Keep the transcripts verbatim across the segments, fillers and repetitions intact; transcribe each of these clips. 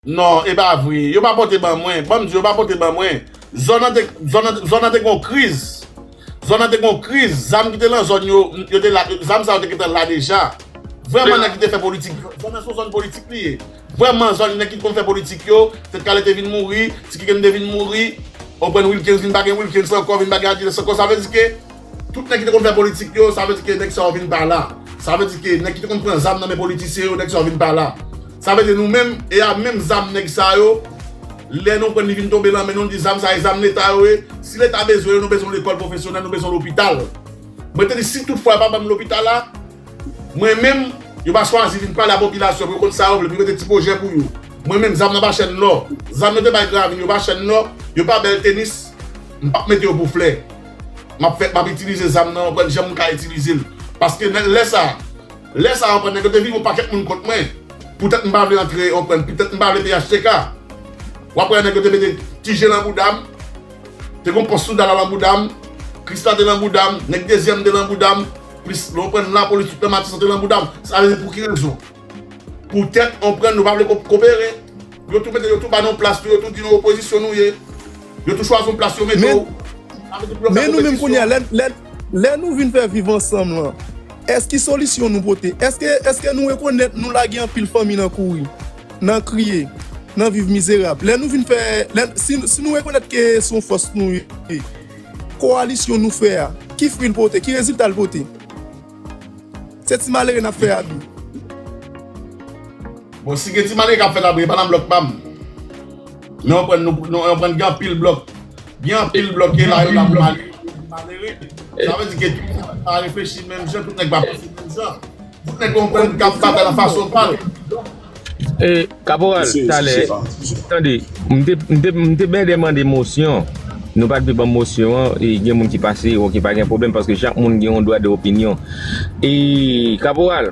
Non, e pa vre. Yo pa pote ban mwen. Ban m di, yo pa pote ban mwen. Zòn nan te, zòn nan, zòn nan te gon kriz. Zòn nan te gon kriz. Zam ki te lan zòn yo, yo te la, zam sa yo te gentan la deja. Vrèman, nèg ki te fè politik, zòn nan se yon zòn politik li ye. Vrèman, zòn nèg ki konn fè politik yo, Tèt Kale te vin mouri, Ti Kiken te vin mouri, Obrèn Wilkens vin pa gen Wilkens ankò, vin pa gen Adidas ankò. Sa vle di ke tout nèg ki te konn fè politik yo, sa vle di ke nèg sa yo vin pa la. Sa vle di ke nèg ki te konn pran zam nan men politisyen yo, nèg sa yo vin pa la. Sa vle di nou menm, e a menm zam nèg sa yo, lè nou pran li vin tonbe lan men nou, nou di zam sa e zam Leta yo ye. Si Leta bezwen yo, nou bezwen yon lekòl pwofesyonèl, nou bezwen lopital. Mwen te di si toutfwa yo pa ban m lopital la, mwen menm, yo pa chwazi vin pale a popilasyon pou yo konn sa yo vle, pou yo mete ti pwojè pou yo. Mwen menm, zam nan pa chèn lò. Zam yo te bay Gravin yo pa chèn lò, yo pa bèl tenis, m p ap mete yo pou flè. M ap fè, m ap itilize zam nan, konprann jan m ka itilize l. Paske lè sa, lè sa, konprann, nèg yo te vin yon pakèt moun kont mwen. Poutèt m pa vle antre, konprann, poutèt m pa vle P H T K. W ap wè nèg yo te mete Ti Je lan bouda m, te gon pòs sou dal la lan bouda m, Krista te lan bouda m, nèg dezyèm te lan bouda m, plis lè w pran lapolis tout nan Matisan te lan bouda m. Sa vle di pou ki rezon? Poutèt, w konprann, nou pa vle ko-, kopere. Yo tou mete, yo tou ba nou plas tou, yo tou di nou opozisyon nou ye. Yo tou chwazi yon plas yo mete w. Men nou menm kounye a, lè, lè, lè nou vin fè Viv Ansanm lan, èske solisyon nou pote? Èske, èske nou rekonèt nou lage anpil fanmi nan kouri, nan kriye, nan viv mizerab? Lè nou vin fè, lè, si, si nou rekonèt ke se yon fòs nou ye, kowalisyon nou fè a, ki fwi l pote, ki rezilta l pote? Se ti malere n ap fè abi. Bon, si gen ti malere k ap fèt abi, e pa nan blòk pa m. Men w konprann, nou, nou, w konprann, gen anpil blòk. Gen anpil blòk ki la yo nan malere. Sa vle di ke tout nèg pa reflechi menm jan, tout nèg pa panse menm jan. Tout nèg konprann k ap batay nan fason pa l. E, Kaporal, talè, tande, m te, m te, m te byen demande mosyon. Nou pa t vle ban mosyon an, e gen moun ki pase, oke, pa gen pwoblèm, paske chak moun gen yon dwa de opinyon. E, Kaporal,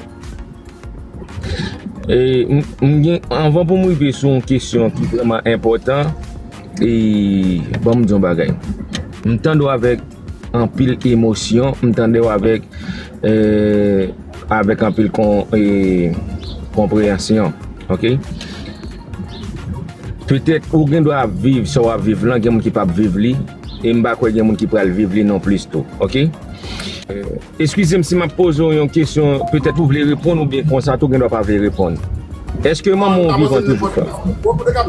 e, m, m gen, anvan pou m rive sou yon kesyon ki vrèman enpòtan, e, ban m di yon bagay. M tande w avèk anpil emosyon, m tande w avèk, e, avèk anpil kon, e, konpreyansyon, oke? Petèt ou gen dwa ap viv sa w ap viv lan, gen moun ki p ap viv li, e m pa kwè gen moun ki pral viv li non plis tou, oke? E, eskize m si m ap poze w yon kesyon, petèt ou vle reponn oubyen konsa tou gen dwa pa vle reponn. Èske manman w vivan toujou, frè? Ou ka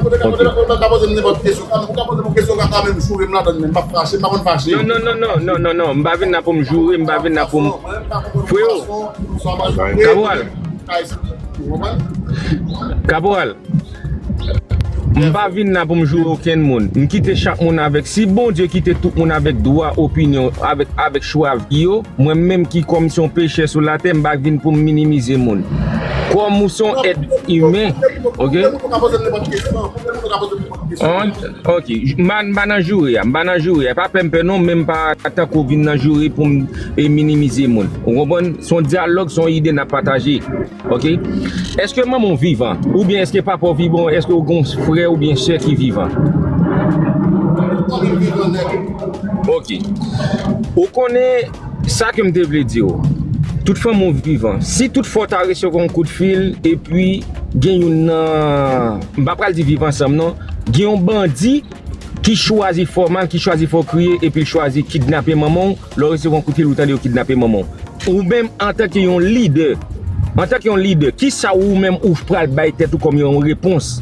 poze m nenpòt kesyon. Ou ka poze m yon kesyon, ou ka menm joure m ladan l, men m p ap fache, m pa konn fache. Non, non, non, non, non, non, non. M pa vin la pou m joure, m pa vin la pou m. Freo, Kaporal. Kaporal. M pa vin la pou m joure okenn moun. M kite chak moun avèk, si Bondye kite tout moun avèk dwa opinyon, avèk, avèk chwa vi yo, mwen menm ki kòm se yon pechè sou latè, m pa vin pou m minimize moun. Kòm ou se yon èt imen, oke? An, oke, m pa, m pa nan joure a, m pa nan joure a. Pa fè m pè non, men m pa tankou vin nan joure pou m, e, minimize moun. Ou konprann? Se yon dyalòg, se yon ide n ap pataje. Oke? Èske manman w vivan? Oubyen èske papa w vivan? Èske w gen yon frè oubyen sè ki vivan? Oke. Ou konnen sa ke m te vle di w. Tout fanmi w vivan. Si tout fwa w ta resevwa yon kout fil, epi gen youn nan, m pa pral di Viv Ansanm non, gen yon bandi ki chwazi fè w mal, ki chwazi fè w kriye, epi l chwazi kidnape manman w, lè w resevwa yon kout fil, ou tande yo kidnape manman w. Ou menm, antanke yon lidè, antanke yon lidè, kisa ou menm ou pral bay tèt ou kòm yon repons?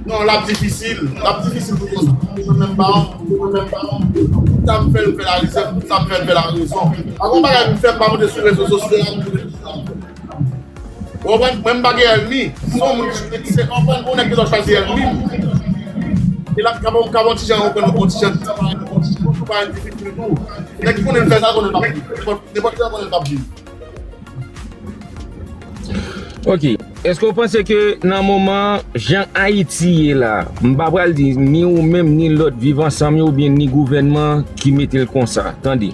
Non, l ap difisil. L ap difisil pou konsa. Mwen menm pa, mwen menm pa. Sa m fè, m fè la rezèv, sa m fè, m fè la rezon. Pa gen bagay m fè, m pa monte sou rezo sosyo a, m di sa m fè. Ou konprann? Mwen, m pa gen ènmi. Se yon moun ki, se, konprann, yon nèg ki chwazi ènmi m. E l ap ka ba m, ka ba m ti jan, konprann, yon ti jan, yon ti jan difisil tou. Nèg ki konnen m fè sa, konnen m ap viv. Nenpòt, nenpòt jan konnen m ap viv. Ok. Èske w panse ke nan moman jan Ayiti ye la, m pa pral di ni ou menm, ni lòt Viv Ansanm yo, oubyen ni gouvènman ki mete l konsa? Tande.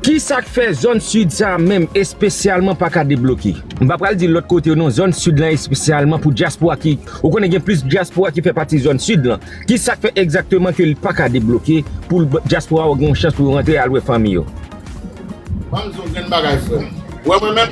Kisa k fè zòn sid sa a menm espesyalman pa ka debloke? M pa pral di lòt kote yo non, zòn sid lan espesyalman pou dyaspora ki, ou konnen gen plis dyaspora ki fè pati zòn sid lan. Kisa k fè egzakteman ke l pa ka debloke pou l, dyaspora yo gen yon chans pou yo rantre al wè fanmi yo? Ban m di w yon grenn bagay, frè. Ou wè mwen menm,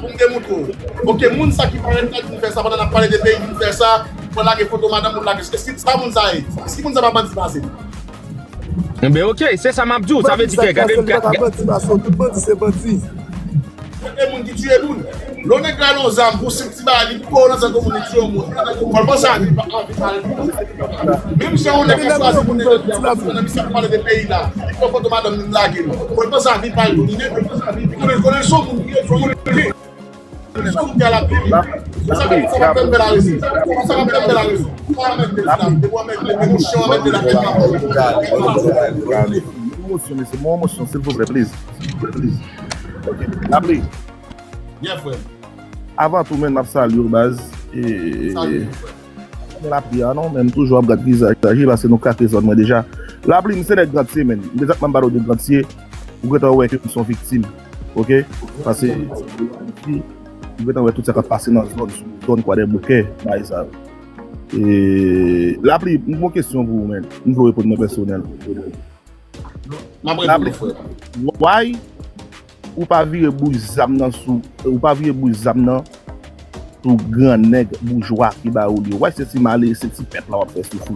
pou m demoutre w. Ok, moun sa ki parèt la, ki vin fè sa, pandan n ap pale de peyi, vin fè sa, pou lage foto madanm, pou lage, eski sa moun sa ye? Eski moun sa pa bandi pase? Enben, ok, se sa m ap di w. Sa vle di ke, gade, gade, bandi pase, tout bandi se bandi. Kote moun ki tiye moun? Lè yon nèg rale yon zam pou senk ti bagay, li poko nan zam pou moun li tiye yon moun. Fò l panse a vi pa, a vi pa l. Menm jan yon nèg ki chwazi pou nèg la, nan misye ap pale de peyi la, li pran foto madanm li lage l. Fò l panse a vi pa l tou. Li konnen, konnen se yon moun ki, se yon moun ki, se yon moun ki a la peyi. Sa k ap fè m bèl a rezon. Sa k ap fè m bèl a rezon. Ou pa mèt de la, de bwa mèt de, de mouche, ou mèt de la. Emosyon, mesye, mwen emosyon, silvouplè, please. Ok. Lapli. Yes, frè. Avan tou, menn, m ap salye w, baz. E, Salye, frè. Lapli a, non, men m toujou ap gad vizaj li, paske nou krake zòn mwen deja. Lapli, m se nèg Grantye, menn. M te sa m pale w de Grantye, ou gentan wè ke m se yon viktim. Ok? Paske, ou gentan wè tout sa k ap pase nan zòn, sou zòn Kwadèboukè, bagay sa yo. E, Lapli, m gen yon kesyon pou ou, menn. M vle w reponn mwen pèsonèl. M ap reponn ou, frè. Why ou pa vire bouch zam nan sou, ou pa vire bouch zam nan sou gran nèg boujwa ki ba ou li? Why se ti malere, se ti pèp la w ap fè soufri?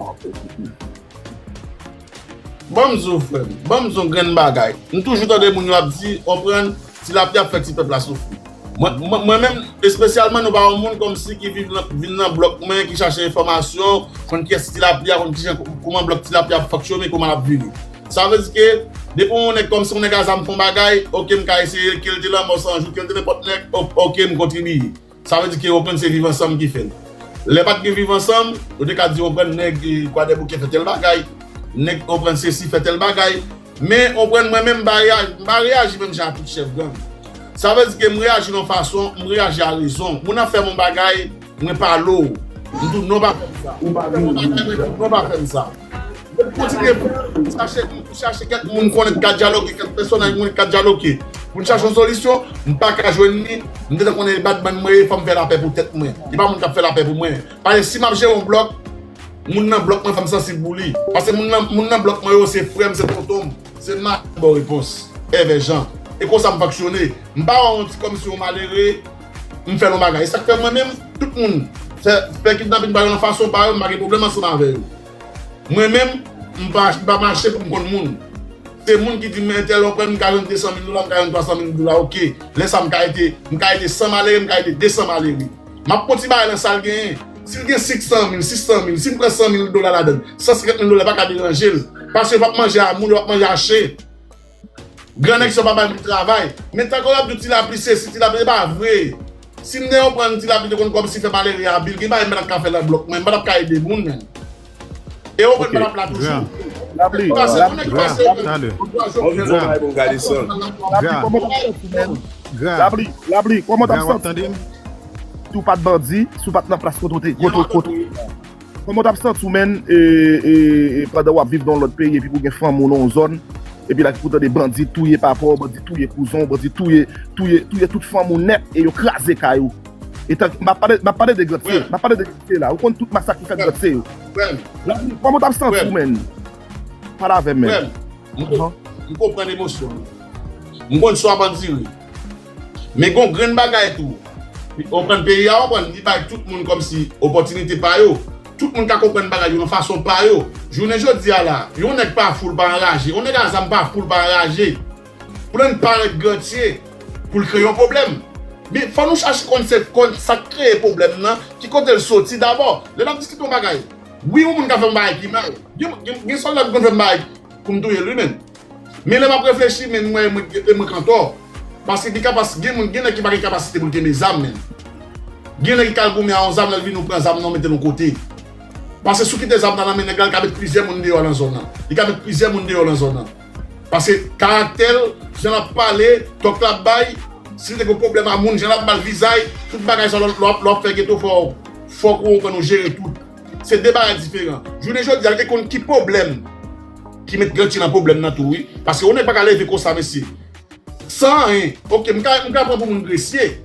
Ban m di w, frè m, ban m di w yon grenn bagay. M toujou tande moun yo ap di, konprann, tilapli ap fè ti pèp la soufri. Mwen, mwen, mwen menm, espesyalman, nou pa yon moun kòmsi ki viv nan, vin nan blòk mwen, ki chache enfòmasyon, konn kiyès tilapli a, konn kijan, kouman blòk tilapli a ap fonksyone, kouman l ap vire. Sa vle di ke, depi yon nèg kòmsi yon nèg a zam fè yon bagay, ok, m ka eseye, ke l te Lanmò San Jou, ke l te nenpòt nèg, o-, ok, m kontribiye. Sa vle di ke, konprann, se viv ansanm ki fè l. Lè pa t gen viv ansanm, yo te ka di, konprann, nèg, eh, Kwadèboukè fè tèl bagay, nèg, konprann, sesi fè tèl bagay. Men, konprann, mwen menm, m pa reyaji, m pa reyaji menm jan a tout chèf gang. Sa vle di ke m reyaji nan yon fason, m reyaji a rezon. Moun nan fè m yon bagay, mwen pale w. M di w non, pa fè m sa. Ou pa fè m yon bagay, mwen di w non, pa fè m sa. Mwen kontinye pou chache, pou chache kèk moun konnen k ka dyaloge, kèk pèsonaj moun k ka dyaloge. Pou n chache yon solisyon, m pa ka jwenn li, m gentan konnen e badman mwen ye, fò m fè lapè pou tèt mwen. E pa moun k ap fè lapè pou mwen. Paske si m ap jere yon blòk, moun nan blòk mwen, fò m sansib pou li. Paske moun nan, moun nan blòk mwen yo, se frè m, se tonton m, se m a ba w repons. Èvè Jan. E konsa m fonksyone. M pa wè yon ti kòmsi yon malere, m fè l yon bagay. E sa k fè mwen menm, tout moun fè, fè kidnapin pa yo nan fason pa yo, m pa gen pwoblèm ansanm avè yo. Mwen menm, m pa, m pa mache pou m konn moun. Se moun ki di m entèl, w konprann, m ka jwenn de san mil dola, m ka jwenn twa san mil dola, ok. Lè sa a, m ka ede, m ka ede san malere, m ka ede de san malere. M ap pran ti bagay nan sa l genyen. Si l gen senk san mil, sis san mil, si m pran san mil dola ladan l, san senkant mil dola pa ka deranje l. Paske yo p ap manje a moun, yo p ap manje a chen. Gran nèg sa pa bay moun travay. Men tankou y ap di w tilapli sesi, tilapli, se pa vre. Si m te konprann tilapli te konn kòmsi fè malere abil, gen bagay m pa t ap ka fè nan blòk mwen, m pa t ap ka ede moun, menn. E w konprann, m pa t ap la toujou. Lapli, lapli, lapli, kòman w t ap santi w, menn? Lapli, lapli, kòman w t ap santi w si w pa t bandi, si w pa t nan plas kote w te, kote, kote? Kòman w t ap santi w, menn, e, e, e, pandan w ap viv nan yon lòt peyi, epi pou gen fanmi w nan yon zòn, epi la pou tande bandi touye papa w, bandi touye kouzen w, bandi touye, touye, touye tout fanmi w nèt, e yo kraze kay ou. E tank, m ap pale, m ap pale de Grantye, m ap pale de Grantye la. Ou konn tout masak ki fèt Grantye yo. Lapli, kòman w t ap santi w, menn? Pale avè m, menn. Frè m, m konprann, m konprann emosyon w. M konn sa w ap andire. Men gon grenn bagay tou. Ou konprann, peyi a, ou konprann, li bay tout moun kòmsi opòtinite pa yo. Tout moun ka konprann bagay yo nan fason pa yo. Jounen jodi a la, yon nèg pa fou l pa anraje. Yon nèg a zam pa fou l pa anraje. Pou l ann parèt Grantye, pou l kreye yon pwoblèm. Men fò nou chache konn se konn sa k kreye pwoblèm nan, ki kote l soti dabò. Lè n ap diskite yon bagay, wi, yon moun ka fè yon bagay ki mal. Gen, gen, gen sòlda ki konn fè m bagay pou m touye l, wi, men. Men lè m ap reflechi, men mwen, mwen, mwen k antò. Paske li kapas-, gen moun, gen nèg ki pa gen kapasite pou l kenbe zam, men. Gen nèg ki ka al goumen a yon zam, lè l vini, ou pran zam nan, ou mete l yon kote. Paske si w kite zam nan nan men nèg la, li ka met plizyè moun deyò nan zòn nan. Li ka met plizyè moun deyò nan zòn nan. Paske karaktè l, jan l ap pale, tòk l ap bay, si l te gen pwoblèm a moun, jan l ap ba l vizaj, tout bagay sa, lè w ap, lè w ap fè geto, fò, fòk ou konn ou jere tout. Se de bagay diferan. Jounen jodi a, l te konn ki pwoblèm ki met Granchi nan pwoblèm nan tou, wi. Paske yon nèg pa ka leve konsa, mesye. San anyen. Oke, m ka, m ka pran pou moun Gresye.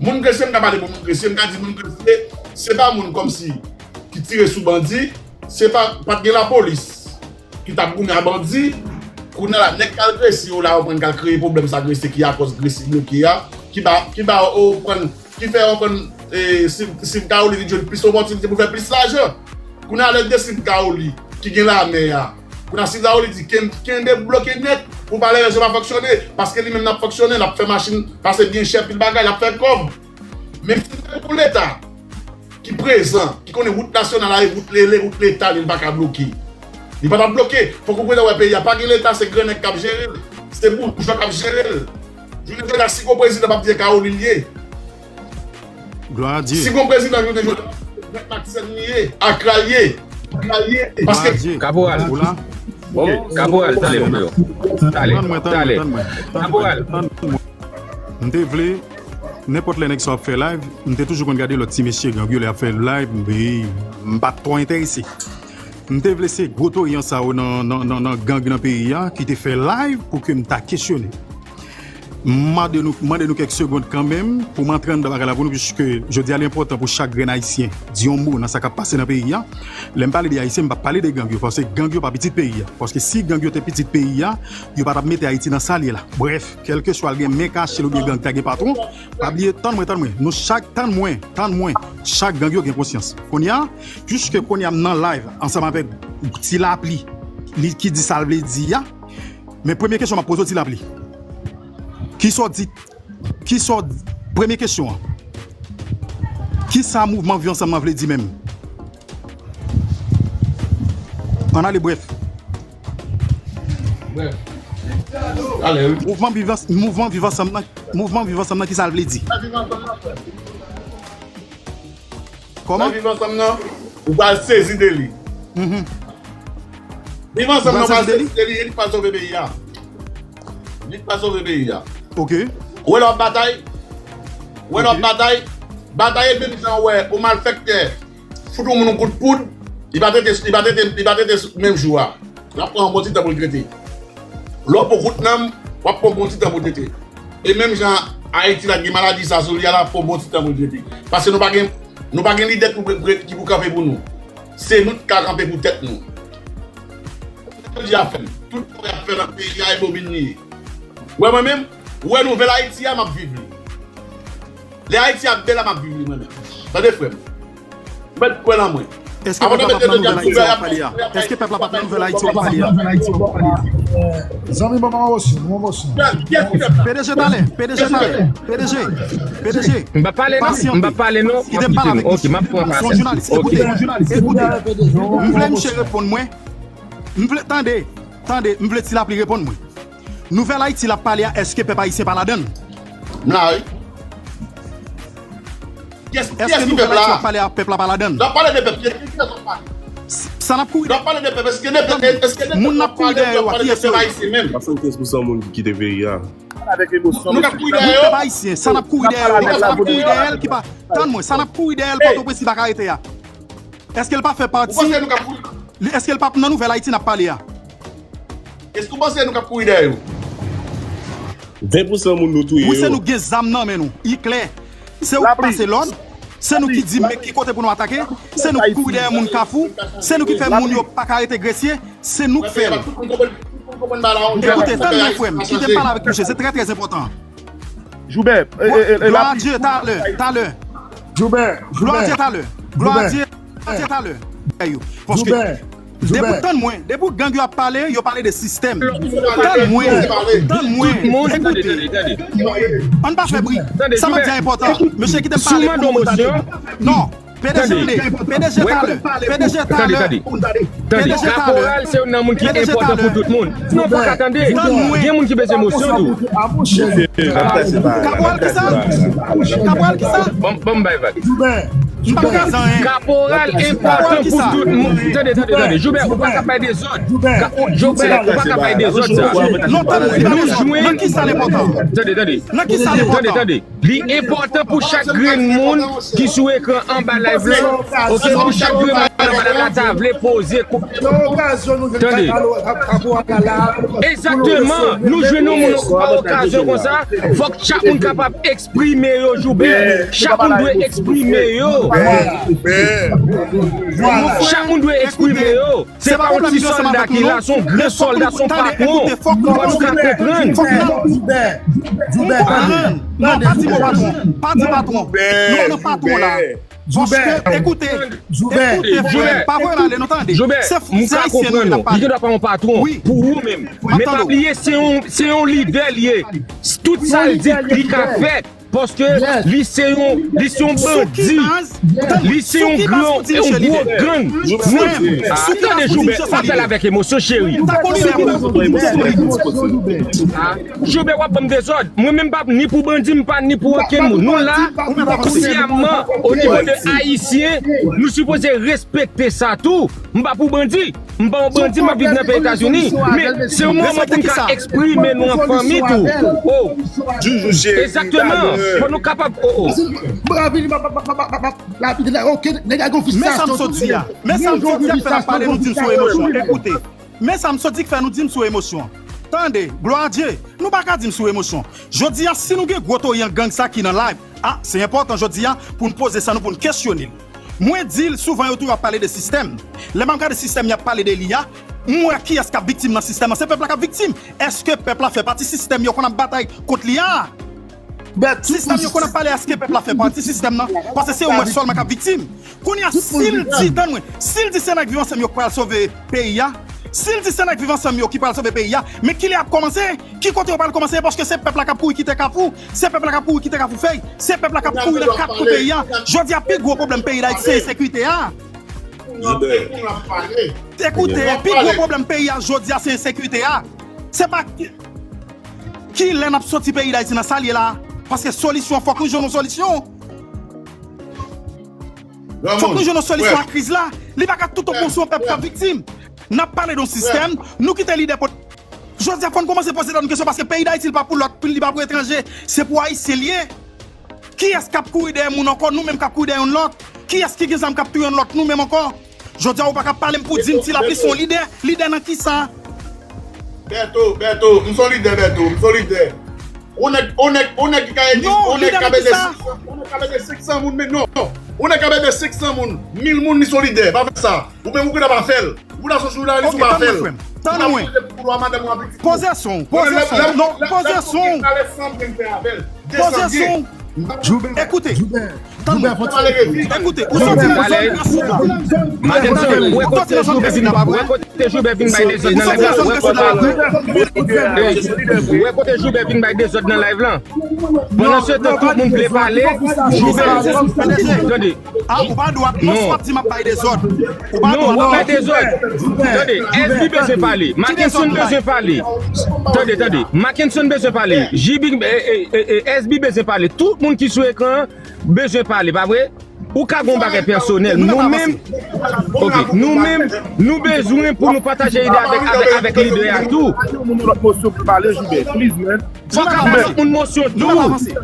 Moun Gresye, m ka pale pou moun Gresye, m ka di moun Gresye, se pa moun kòmsi ki tire sou bandi, se pa, pa t gen lapolis ki t ap goumen a bandi. Kounye a la, nèg k al Gresye yo la, yo pran k al kreye pwoblèm sa Gresye ki akòz Gresye bloke a, ki ba, ki ba yo pran, ki fè yo pran, e, Steve, Steve Caoli vin jwenn plis opòtinite pou fè plis lajan. Kounye a, lè de Steve Caoli ki gen lame a, kounye a Steve Caoli di, "Ken-, kenbe bloke nèt pou Palè Rèzo pa fonksyone, paske li menm l ap fonksyone, l ap fè machin pase byen chè, pil bagay, l ap fè kòb." Men si se pou Leta ki prezan, ki konnen wout nasyonal la e wout lele, wout Leta, li pa ka bloke. Li pa t ap bloke. Fòk ou prete wè peyi a pa gen Leta, se gran nèg k ap jere l. Se boujwa k ap jere l. Jounen jodi a, si gon prezidan p ap di e Caoli l ye. Glwa a Dye. Si gon prezidan jounen jodi a, Brett Maxen li ye, Akra l ye. Akra l ye. Paske Glwa a Dye. Kaporal. Ou la? Kaporal, tale, tale, tale. Kaporal. M te vle, nenpòt lè nèg sa ap fè live, m te toujou konn gade lòt ti mesye gang yo lè y ap fè live, m, m pa t twò enterese. M te vle se gwo toriyan sa yo nan, nan, nan, nan gang nan peyi a ki te fè live pou ke m ta kesyone. M mande nou, mande nou kèk segond kanmenm pou m antre anndan bagay la pou nou, piske jodi a li enpòtan pou chak grenn Ayisyen di yon mo nan sa k ap pase nan peyi a. Lè m pale de Ayisyen, m p ap pale de gang yo, paske gang yo pa pitit peyi a. Paske si gang yo te pitit peyi a, yo pa t ap mete Ayiti nan sa l ye la. Brèf, kèlkeswa l gen men kache l oubyen gang ta gen patwon, pa bliye, tann mwen, tann mwen, nou chak, tann mwen, tann mwen, chak gang yo gen konsyans. Kounye a, piske kounye a m nan live ansanm avèk Ti Lapli, li ki di sa l vle di a, men premye kesyon m ap poze w, Ti Lapli. Kisa w di, kisa w, premye kesyon an. Kisa mouvman Viv Ansanm nan vle di menm? Ann ale, brèf. Brèf. Ale, wi. Mouvman Viv Ans-, mouvman Viv Ansanm nan, mouvman Viv Ansanm nan, kisa l vle di? Kòman? Viv Ansanm nan, ou pral sezi de li. Mhm. Viv Ansanm nan pral sezi de li e li pral sove peyi a. Li pral sove peyi a. Ok. Ou wè lè w ap batay? Ou wè lè w ap batay? Batay e menm jan ou wè yon malfektè fout yon moun yon kout poud, li pa trete, li pa trete, li pa trete menm jou a. L ap pran yon bon ti tan pou l trete. Lè w pran kout nanm, w ap pran yon bon ti tan pou l trete. E menm jan Ayiti la gen maladi sa sou li a, l ap pran yon bon ti tan pou l trete. Paske nou pa gen, nou pa gen lidè ki pou, ki pou kanpe pou nou. Se nou ki ka kanpe pou tèt nou. Jodi a fè m. Tout sa y ap fè nan peyi a e bobin li ye. Ou wè mwen menm, ou wè nouvèl Ayiti a, m ap viv li. Lè Ayiti ap bèl la, m ap viv li mwen menm. Tande frè m. Ou mèt kwè nan mwen. Èske pèp la p ap nan nouvèl Ayiti w ap pale a? Èske pèp la p ap nan nouvèl Ayiti w ap pale a? Zanmi, ban m yon moso, yon moso. P D G talè, P D G talè, P D G, P D G. M pa pale non, m pa pale non. Kite m pale avèk misye. Ok, m ap pran pasyans. Se yon jounalis, ekoute, ekoute. M vle misye reponn mwen. M vle, tande, tande, m vle Ti Lapli reponn mwen. Nouvèl Ayiti l ap pale a, èske pèp ayisyen pa ladann? M la, wi. Èske nouvèl Ayiti l ap pale a, pèp la pa ladann? N ap pale de pèp, kiyès w ap pale? Sa n ap kouri. N ap pale de pèp, èske de pèp, èske de pèp n ap pale, n ap pale de pèp ayisyen menm? Swasannkens pousan moun ki kite peyi a. Nou ka kouri dèyè yo. Pèp ayisyen, sa n ap kouri dèyè yo, sa n ap kouri dèyè l ki pa, tann mwen, sa n ap kouri dèyè l Pòtoprens li pa ka rete a. Èske l pa fè pati? Ou panse nou ka kouri? Li, èske l p ap nan nouvèl Ayiti n ap pale a? Èske w panse nou k ap kouri dèyè yo? Ven pou san moun nou touye yo. Wi, se nou gen zam nan men nou. I klè. Se ou k pase lòd. Se nou ki di men ki kote pou nou atake. Se nou k kouri dèyè moun Kafou. Se nou ki fè moun yo pa ka rete Gresye. Se nou k fè l. Ekoute, tann mwen, frè m. Kite m pale avèk misye. Se trè, trè enpòtan. Joubert, e, e, e, Glwa a Dye talè, talè. Joubert, Glwa a Dye talè. Glwa a Dye talè. Paske Depi tann mwen, depi gang yo ap pale, yo pale de sistèm. Tann mwen, tann mwen, ekoute. Ann pa fè bri. Sa m ap di a enpòtan. Mesye, kite m pale pou mwen tande. Non. P D G, tande. P D G talè. P D G talè. Tande. Kaporal se youn nan moun ki enpòtan pou tout moun. Non, pa ka tande. Gen moun ki bezwen emosyon tou. Kaporal ki sa? Kaporal ki sa? Bon, bon, bay vag. M pa ka zanyen. Kaporal enpòtan pou tout moun. Tande, tande, tande. Joubè, ou pa ka bay dezòd. Joubè, ou pa ka bay dezòd sa. Nou jwenn. Nan ki sa l enpòtan? Tande, tande. Nan ki sa l enpòtan? Tande, tande. Li enpòtan pou chak grenn moun ki sou ekran anba live la. Oke, pou chak grenn moun anba live la ta vle poze kou. Tande. Egzakteman, nou jwenn yon moun pa okazyon konsa, fòk chak moun kapab eksprime yo, Joubè. Chak moun dwe eksprime yo. Chak moun dwe eksprime yo. Se pa yon ti sòlda ki la, se yon gran sòlda, se yon patwon. Fòk nou ka konprann. Joubè, Joubè, tande. Non, pa di mo patwon. Pa di patwon. Nou pa nan patwon la. Paske, ekoute, ekoute, frè, pa voye l ale, nou tande. Joubè, m ka konprann ou. Li gen dwa pa yon patwon pou ou menm. Men pa bliye, se yon, se yon lidè li ye. Tout sa l di, li ka fè. Paske li se yon, li se yon bandi. Li se yon gran, yon gwo gang. Tande, Joubè, pa pale avèk emosyon, cheri. Joubè, w ap ban m dezòd. Mwen menm, m pa ni pou bandi, m pa ni pou okenn moun. Nou la, kounyèman, o nivo de Ayisyen, nou sipoze respekte sa tou. M pa pou bandi. M pa yon bandi, m ap viv nan peyi Etazini. Men se yon moman pou n ka eksprime nou an fanmi tou. Oh. Egzakteman. Fò nou kapab. Oh, oh. Men sa m sot di a. Men sa m sot di a k fè n ap pale, nou di m sou emosyon. Ekoute. Men sa m sot di k fè nou di m sou emosyon. Tande, glwa a Dye. Nou pa ka di m sou emosyon. Jodi a, si nou gen gwo toyan gang sa ki nan live, a, se enpòtan jodi a pou n poze sa nou, pou n kesyone l. Mwen di l, souvan yo toujou ap pale de sistèm. Lè m ap gade sistèm y ap pale de li a, m wè kiyès k ap viktim nan sistèm nan. Se pèp la k ap viktim. Èske pèp la fè pati sistèm yo konn ap batay kont li a? Sistèm yo konn ap pale, èske pèp la fè pati sistèm nan? Paske se yo m wè sèlman k ap viktim. Kounye a, si l di, tann mwen, si l di se nèg Viv Ansanm yo k pral sove peyi a, si l di se nèg Viv Ansanm yo ki pral sove peyi a, men kilè y ap kòmanse? Ki kote yo pral kòmanse? Paske se pèp la k ap kouri kite Kafou, se pèp la k ap kouri kite Kafou Fèy, se pèp la k ap kouri nan kat kwen peyi a. Jodi a, pi gwo pwoblèm peyi Dayiti se ensekirite a. Ekoute, pi gwo pwoblèm peyi a jodi a se ensekirite a. Se pa ki, kilè n ap soti peyi Dayiti nan sa l ye la? Paske solisyon, fòk nou jwenn yon solisyon. Fòk nou jwenn yon solisyon a kriz la. Li pa ka tout bon sou yon pèp k ap viktim. N ap pale de yon sistèm, nou kite lidè pot. Jodi a, fò n kòmanse poze tèt nou kesyon, paske peyi Dayiti, li pa pou lòt, li pa pou etranje, se pou Ayisyen li ye. Kiyès k ap kouri dèyè moun ankò? Nou menm k ap kouri dèyè youn lòt. Kiyès ki gen zam k ap touye youn lòt? Nou menm ankò. Jodi a, ou pa ka pale m pou di m Ti Lapli se yon lidè. Lidè nan kisa? Bèto, Bèto, m se yon lidè, Bèto, m se yon lidè. On nèg, on nèg, on nèg ki ka ede, on nèg ka ede senk san, on nèg ka ede senk san moun, men non. On nèg ka ede senk san moun, mil moun, li se yon lidè. Pa fè sa. Ou menm, ou gentan pa fè l. Ou ta sou jounaliz, ou pa fè l. Tann mwen. Poze son, poze son. Non, poze son. Poze son. Ekoute. Tann mwen. Ekoute, ou soti nan zòn Gran Sid la. Mackenson, ou wè kote Joubè vin, ou wè kote Joubè vin bay dezòd nan live la. Ou wè kote, ou wè kote Joubè vin bay dezòd nan live la. Pandan se tan, tout moun vle pale, Joubè. Tande. A, ou pa dwat. Non, w ap di m ap bay dezòd. Ou pa dwat. Non, w ap bay dezòd. Tande, S B bezwen pale. Mackenson bezwen pale. Tande, tande. Mackenson bezwen pale. J B, eh, eh, eh, eh, S B bezwen pale. Tout moun ki sou ekran an bezwen pale, pa vre? Ou ka gon bagay pèsonèl. Nou menm, ok, nou menm, nou bezwen pou nou pataje ide avèk, avèk, avèk lidè a tou. Moun lòt mosyon pou pale, Joubè. Please, man. Fòk w bay lòt moun emosyon tou.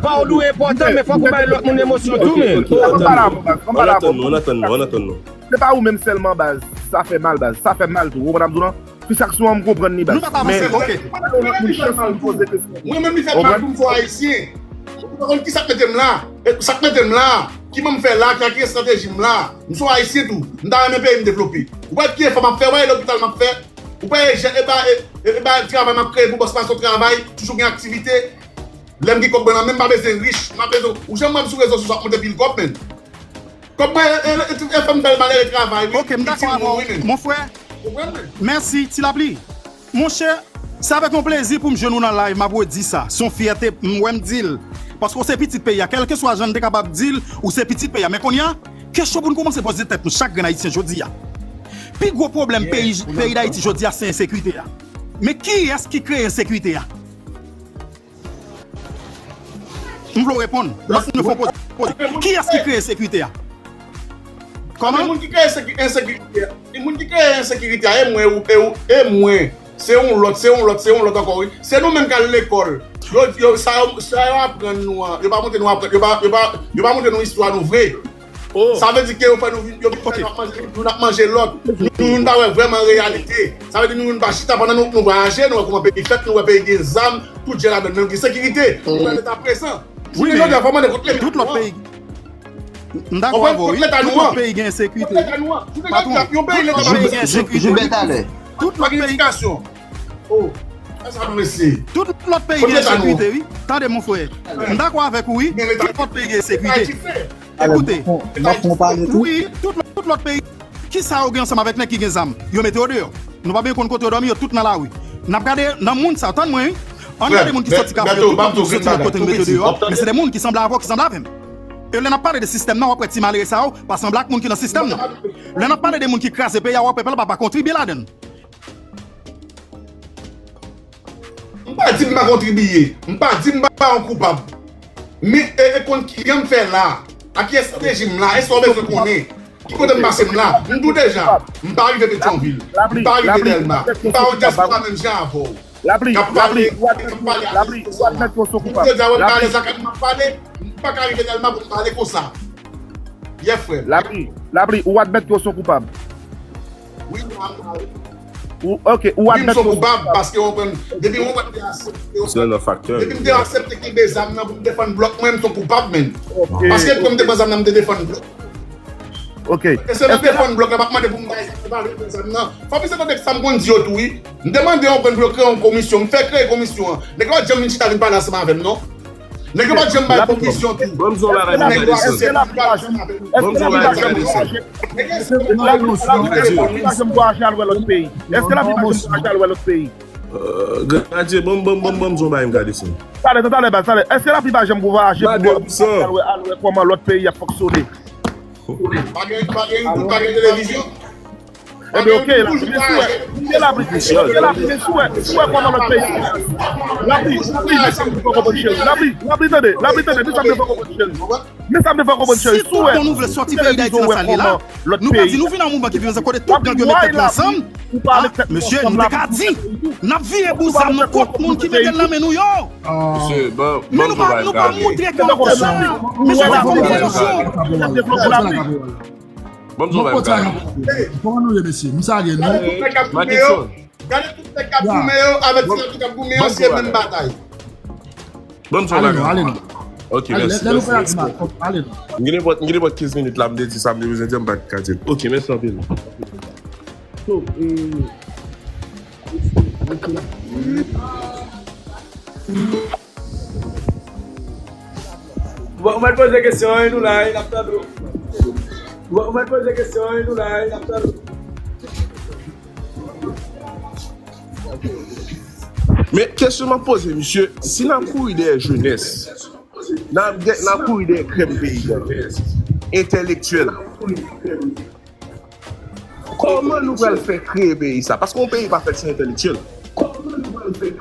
Pawòl ou enpòtan, men fòk ou bay lòt moun emosyon tou, men. Ann pale avè w, baz. Ann pale avè w. Ann atann nou, ann atann nou, ann atann nou. Se pa ou menm sèlman, baz. Sa fè mal, baz. Sa fè mal tou. Ou konprann sa m di w lan? Fisaksyon an, m konprann li, baz. Nou pa avanse, ok. Mwen menm, li fè mal pou m poze kesyon. Mwen menm, li fè mal pou m fè Ayisyen. Ou konn ki sa k mete m la? E sa k mete m la? Ki man m fè la? Ki, ki estrateji m la? M se yon Ayisyen tou. M ta renmen peyi m devlope. Ou pa wè ki efò m ap fè? Ou pa wè lopital m ap fè? Ou pa wè, e ba, e, e ba travay m ap kreye pou bòs la, se yon travay, toujou gen aktivite. Lè m gen kòb mwen nan men m, m pa bezwen rich, m pa bezwen, ou janm wè m sou rezo sosyo ap monte pil kòb, menn. Kòb mwen, e, e, e, e fè m fè l malere travay, wi. Ok, m dakò avè w, mon frè. Konprann mwen? Mèsi, Ti Lapli. Monchè, se avèk yon plezi pou m jwenn ou nan live, m ap redi sa. Se yon fyète, m wè m di l. Paske w se pitit peyi a. Kèlkeswa jan n te kapab di l, ou se pitit peyi a. Men kounye a, kesyon pou n kòmanse poze tèt nou, chak grenn Ayisyen, jodi a. Pi gwo pwoblèm peyi, peyi Dayiti jodi a, se ensekirite a. Men kiyès ki kreye ensekirite a? M vle w reponn. Lòt moun yo fè poze, poze. Kiyès ki kreye ensekirite a? Kòman? Moun ki kreye ensekirite a. Moun ki kreye ensekirite a, e mwen, e ou, e ou, e mwen. Se yon lòt, se yon lòt, se yon lòt ankò, wi. Se nou menm k al lekòl. Yo, yo, sa yo, sa yo aprann nou an, yo pa montre nou aprann, yo pa, yo pa, yo pa montre nou istwa nou vre. Sa vle di ke yo fè nou vin, yo vin fè nou ap manje, nou ap manje lòt. Nou, nou pa wè vrèman reyalite. Sa vle di nou, nou pa chita pandan nou, nou vwayaje, nou wè kòman peyi fèt, nou wè peyi gen zam, tout jan ladan, men gen sekirite. Nou wè leta prezan. Wi, men jodi a, fò mande kot leta nou an. M dakò avè w, wi. Tout lòt peyi gen ensekirite, wi. Patwon, tout lòt peyi gen ensekirite, wi. Tout lòt peyi, tout lòt peyi gen ensekirite, wi. Tande, mon frè. M dakò avèk ou, wi. Tout lòt peyi gen ensekirite. Ekoute. Wi, tout lòt, tout lòt peyi. Kisa yo gen ansanm avèk nèg ki gen zam? Yo mete yo deyò. Nou pa byen konn kote yo dòmi, yo tout nan lari. N ap gade nan moun sa yo, tann mwen, wi. Ann gade moun ki soti kafe yo, tout moun ki soti nan kote nou mete yo deyò, men se de moun ki sanble avè w, ki sanble avè m. E lè n ap pale de sistèm nan, w ap wè ti malere sa yo pa sanble ak moun ki nan sistèm nan. Lè n ap pale de moun ki kraze peyi a, w ap wè pèp la pa, pa kontribye ladan l. M pa di m pa kontribye, m pa di m pa yon koupab. Men, e, e konn ki jan m fè la, ak ki estrateji m la, e sa w bezwen konnen. Ki kote m pase m la? M di w deja, m pa rive Petyonvil, m pa rive Dèlma, m pa yon dyaspora menm jan avè w. K ap pale, k ap pale a Petyonvil konsa. M di w deja, wè m pa alèz ak m ap pale, m pa ka rive Dèlma pou m pale konsa. Yè, frè m. Lapli, lapli, ou admèt ke w se yon koupab. Wi, m, ou, ok, ou admèt ke w se yon koupab. Wi, m se yon koupab, paske w konprann, depi mwen te aksepte, depi m te aksepte kenbe zam nan pou m defann blòk mwen, m se yon koupab, menn. Paske lè m te pran zam nan, m te defann blòk. Ok. E se nan defann blòk la, m ap mande pou m bay zam nan, pa vin pran zam nan. Fò m tande sa m konn di yo tou, wi. M te mande yon grenn pou yo kreye yon komisyon, m fè kreye komisyon an. Nèg yo pa t janm vin chita vin pale ansanm avè m, non. Nèg yo pa t janm bay komisyon tou. Ban m di w yon bagay, Gadison. Ban m di w yon bagay, Gadison. Lapli pa janm vwayaje al wè lòt peyi? Èske Lapli pa janm vwayaje al wè lòt peyi? Gadye, ban m, ban m, ban m, ban m di w yon bagay, Gadison. Talè, talè, baz, talè. Èske Lapli pa janm vwayaje pou al wè, al wè kòman lòt peyi ap fonksyone? Pa gen, pa gen YouTube, pa gen televizyon. Ebyen, ok, Lapli, men si w wè, men si w wè, men si w wè kòman lòt peyi. Lapli, Lapli, men sa m te fè w konprann, cheri. Lapli, Lapli, tande, Lapli, tande, men sa m te fè w konprann, cheri. Men sa m te fè w konprann, cheri. Si tout moun nou vle sòti peyi Dayiti nan sa l ye la, nou ka di nou vin nan mouvman ki vin kote tout gang yo met tèt yo ansanm. Ah, mesye, nou te ka di, n ap vire bout zam nan kont moun ki mete l nan men nou yo. Men nou pa, nou pa montre ke n ap fè sa. Men se pa konpreyansyon. Ban m di w yon bagay. Kòman nou ye, mesye? M salye nou. Gade tout nèg k ap goumen yo avèk ti nèg k ap goumen yo, se menm batay. Ban m di w yon bagay. Ale non, ale non. Ok, mèsi. Lè nou fè ak Marco, ale non. M gen nenpòt, m gen nenpòt kenz minit la, m te di sa m te bezwen di, m pa t ka di l. Ok, mèsi anpil. So, e, Bon, ou mèt poze kesyon, wi, nou la, wi, n ap tande w. Bon, ou mèt poze kesyon, wi, nou la, wi, n ap tande w. Men, kesyon m ap poze, misye, si n ap kouri dèyè jenès, n ap, n ap kouri dèyè krèm peyi a, entèlektyèl, kòman nou pral fè kreye peyi sa? Paske yon peyi pa fèt san entèlektyèl.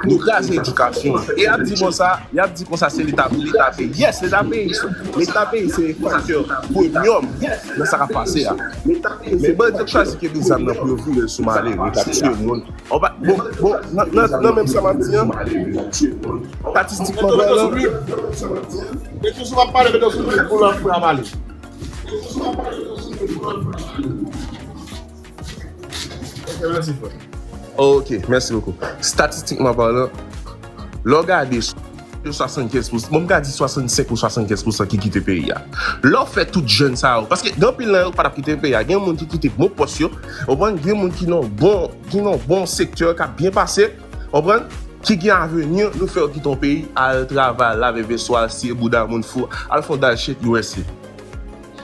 Nou kraze edikasyon. E y ap di konsa, y ap di konsa se leta, leta peyi. Yes, leta peyi, leta peyi se faktè premyòm nan sa k ap pase a. Men bandi yo chwazi kenbe zam nan pou yo vire l sou malere, k ap tiye moun. Bon, bon, nan, nan, nan menm sa m ap di an, estatistikman palan, Ok, mèsi bokou. Estatistikman palan, lè w gade swasann-kenz pousan, bon, m ka di swasannsenk ou swasannkenz pousan ki kite peyi a. Lè w fè tout jèn sa yo, paske gen anpil nan yo pa t ap kite peyi a, gen moun ki kite bon pòs yo, w konprann, gen moun ki nan bon, ki nan bon sektè, k ap byen pase, w konprann, ki gen avni, nou fè yo kite yon peyi, al travay, lave veso, al siye bouda moun fou, al fè yon dal shit U S A.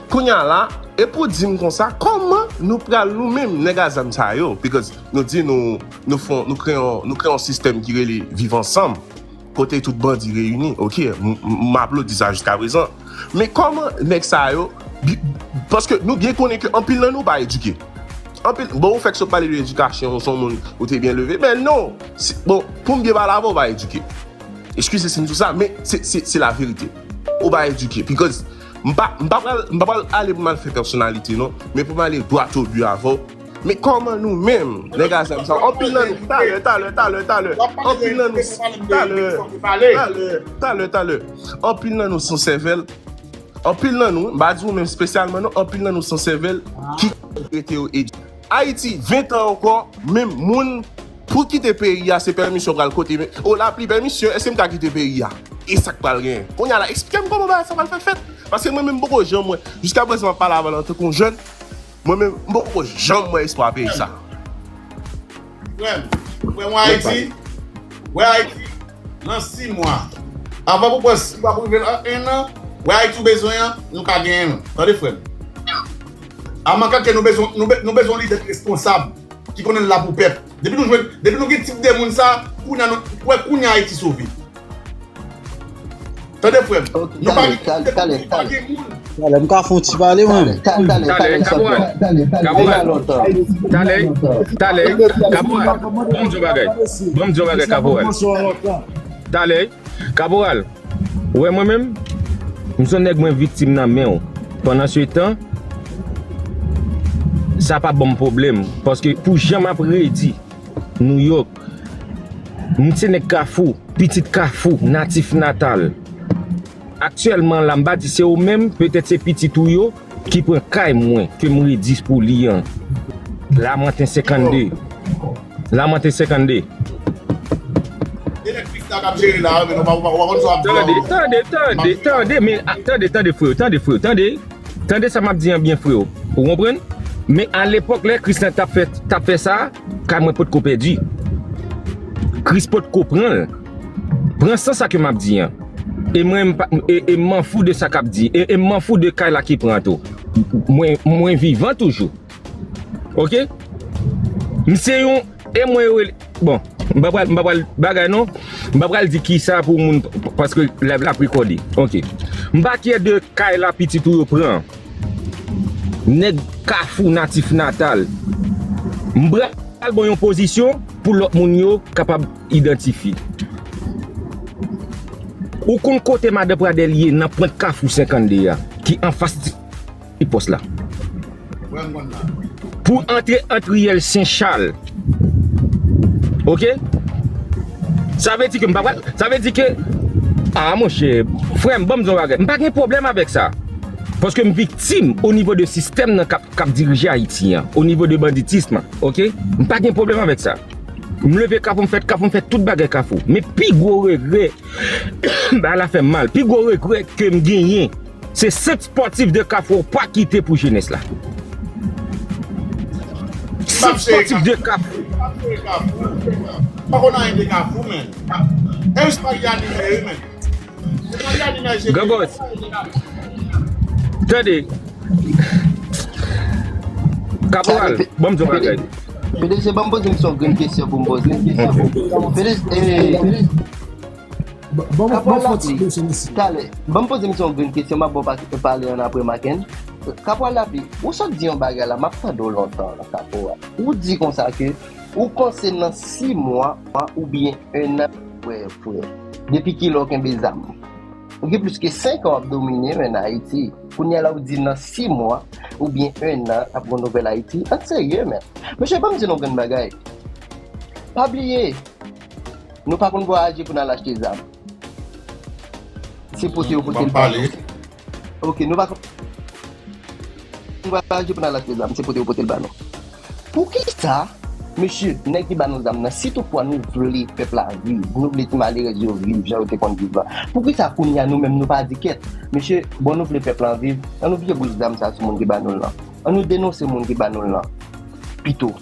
Kounye a la, e pou di m konsa, kòman nou pral nou menm, nèg a zam sa yo, because nou di nou, nou fon, nou kreye yon, nou kreye yon sistèm ki rele Viv Ansanm, kote tout bandi reyini, ok, m, m, m aplodi sa jiskaprezan. Men kòman nèg sa yo, bi-, paske nou byen konnen ke anpil nan nou pa edike. Anpil, bon, ou fèk sot pale de edikasyon, ou se yon moun, ou te byen leve, men non, si, bon, pou m byen pale avè w, ou pa edike. Eskize si m di w sa, men se, se, se laverite. Ou pa edike, because m pa, m pa pral, m pa pral ale pou m al fè pèsonalite, non, men pou m ale dwat o bi avè w. Men kòman nou menm, nèg a zam sa, anpil nan nou, talè, talè, talè, talè, anpil nan nou, talè, talè, talè, talè, anpil nan nou san sèvèl, anpil nan nou, m pa di ou menm espesyalman non, anpil nan nou san sèvèl ki rete yo edike. Ayiti, ven tan ankò, menm moun pou kite peyi a, se pèmisyon pral kote, men, o lapli pèmisyon, èske m ka kite peyi a? E sa k pral genyen? Kounye a la, eksplike m kòman bagay sa pral fè fèt. Paske mwen menm, m poko janm wè, jiskaprezan m ap pale avè l antanke yon jèn, mwen menm, m poko janm wè espwa peyi sa. Frè m, frè m, wè Ayiti, wè Ayiti, nan sis mwa. Avan pou pran sis mwa pou rive nan en an, wè Ayiti ou bezwen an, nou ka genyen l. Tande frè m. Aman kake nou bezwen, nou be-, nou bezwen lidè ki responsab, ki konnen l la pou pèp. Depi nou jwenn, depi nou gen tip de moun sa, kounye a nou, wè kounye a Ayiti sove. Tande frè m. Ok, nou pa gen, talè, talè, nou pa gen moun. Talè, m ka fè yon ti pale, mwen. Talè, talè, talè, talè, Kaporal. Kaporal. Talè, talè, Kaporal. Ban m di yon bagay. Ban m di yon bagay, Kaporal. Talè, Kaporal. Ou wè mwen menm, m se yon nèg mwen viktim nan men w. Pandan se tan, sa pa ban m pwoblèm. Paske pou jan m ap redi New York, m se nèg Kafou, pitit Kafou, natif natal. Aktyèlman la, m pa di se ou menm, petèt se pitit ou yo ki pran kay mwen, ke m redi pou li an. Lamanten senkannde. Lamanten senkannde. E nèg Krista k ap jere la, men nou pa, ou pa, ou pa konn sa w ap di la, tande, tande, tande, tande, men, a, tande, tande, frè, tande, frè, tande. Tande sa m ap di an byen, frè. Ou konprann? Men alepòk, lè Kris lan t ap fè, t ap fè sa, kay mwen potko pèdi. Kris potko pran l. Pran sans sa ke m ap di an. E mwen, m pa, e, e m manfou de sa k ap di. E, e m manfou de kay la ki pran tou. Mwen, mwen vivan toujou. Ok? M se yon, e mwen yo rele, bon, m pa pral, m pa pral bagay non. M pa pral di kisa pou moun, paske live la ap rekòde. Ok. M pa kyè de kay la pitit ou yo pran. Nèg Kafou natif natal. M pral ba w yon pozisyon pou lòt moun yo kapab idantifye. Ou konn kote Madan Pradèl ye nan pwent Kafou senkannde a, ki anfas ti pòs la. Pou antre ant riyèl Sen Chal. Ok? Sa vle di ke m pa pral, sa vle di ke, a, monchè, frè m, ban m di yon bagay. M pa gen pwoblèm avèk sa. Paske m viktim o nivo de sistèm nan k ap, k ap dirije Ayiti an, o nivo de banditism, ok? M pa gen pwoblèm avèk sa. M leve Kafou, m fè Kafou, m fè tout bagay Kafou. Men pi gwo regrè, bagay la fè m mal. Pi gwo regrè ke m genyen, se sant spòtif de Kafou pa kite pou jenès la. Sant spòtif de Kafou. Pa konn anyen de Kafou, men. E jis pa gen animè, wi, men. Granboss. Tande. Kaporal, ban m di yon bagay. P D G, ban m poze misye yon grenn kesyon pou m poze. P D G, eh, Kaporal Lapli, talè, ban m poze misye yon grenn kesyon, m ap ba w pa-, pale ann apre Maken. Kaporal Lapli, ou sot di yon bagay la, m ap tande w lontan la, Kaporal. Ou di konsa ke ou panse nan sis mwa oubyen en an, frè, frè. Depi kilè w kenbe zam? Ou gen plis ke senk an w ap domine, men, Ayiti. Kounye a la, ou di nan sis mwa oubyen en an, ap gen nouvèl Ayiti. Ann serye, men. Mesye, ban m di nou yon grenn bagay. Pa bliye, nou pa konn vwayaje pou n al achte zam. Se pote yo pote l ba nou. Ok, nou pa konn vwayaje pou n al achte zam, se pote yo pote l ba nou. Poukisa, mesye, nèg ki ba nou zam nan, si toutfwa nou vle pèp la viv, nou vle ti malerèz yo viv jan yo te konn viv la, poukisa kounye a nou menm nou pa di kèt? Mesye, bon, nou vle pèp la viv, ann nou vire bouch zam sa sou moun ki ba nou l lan. Ann nou denonse moun ki ba nou l lan pito.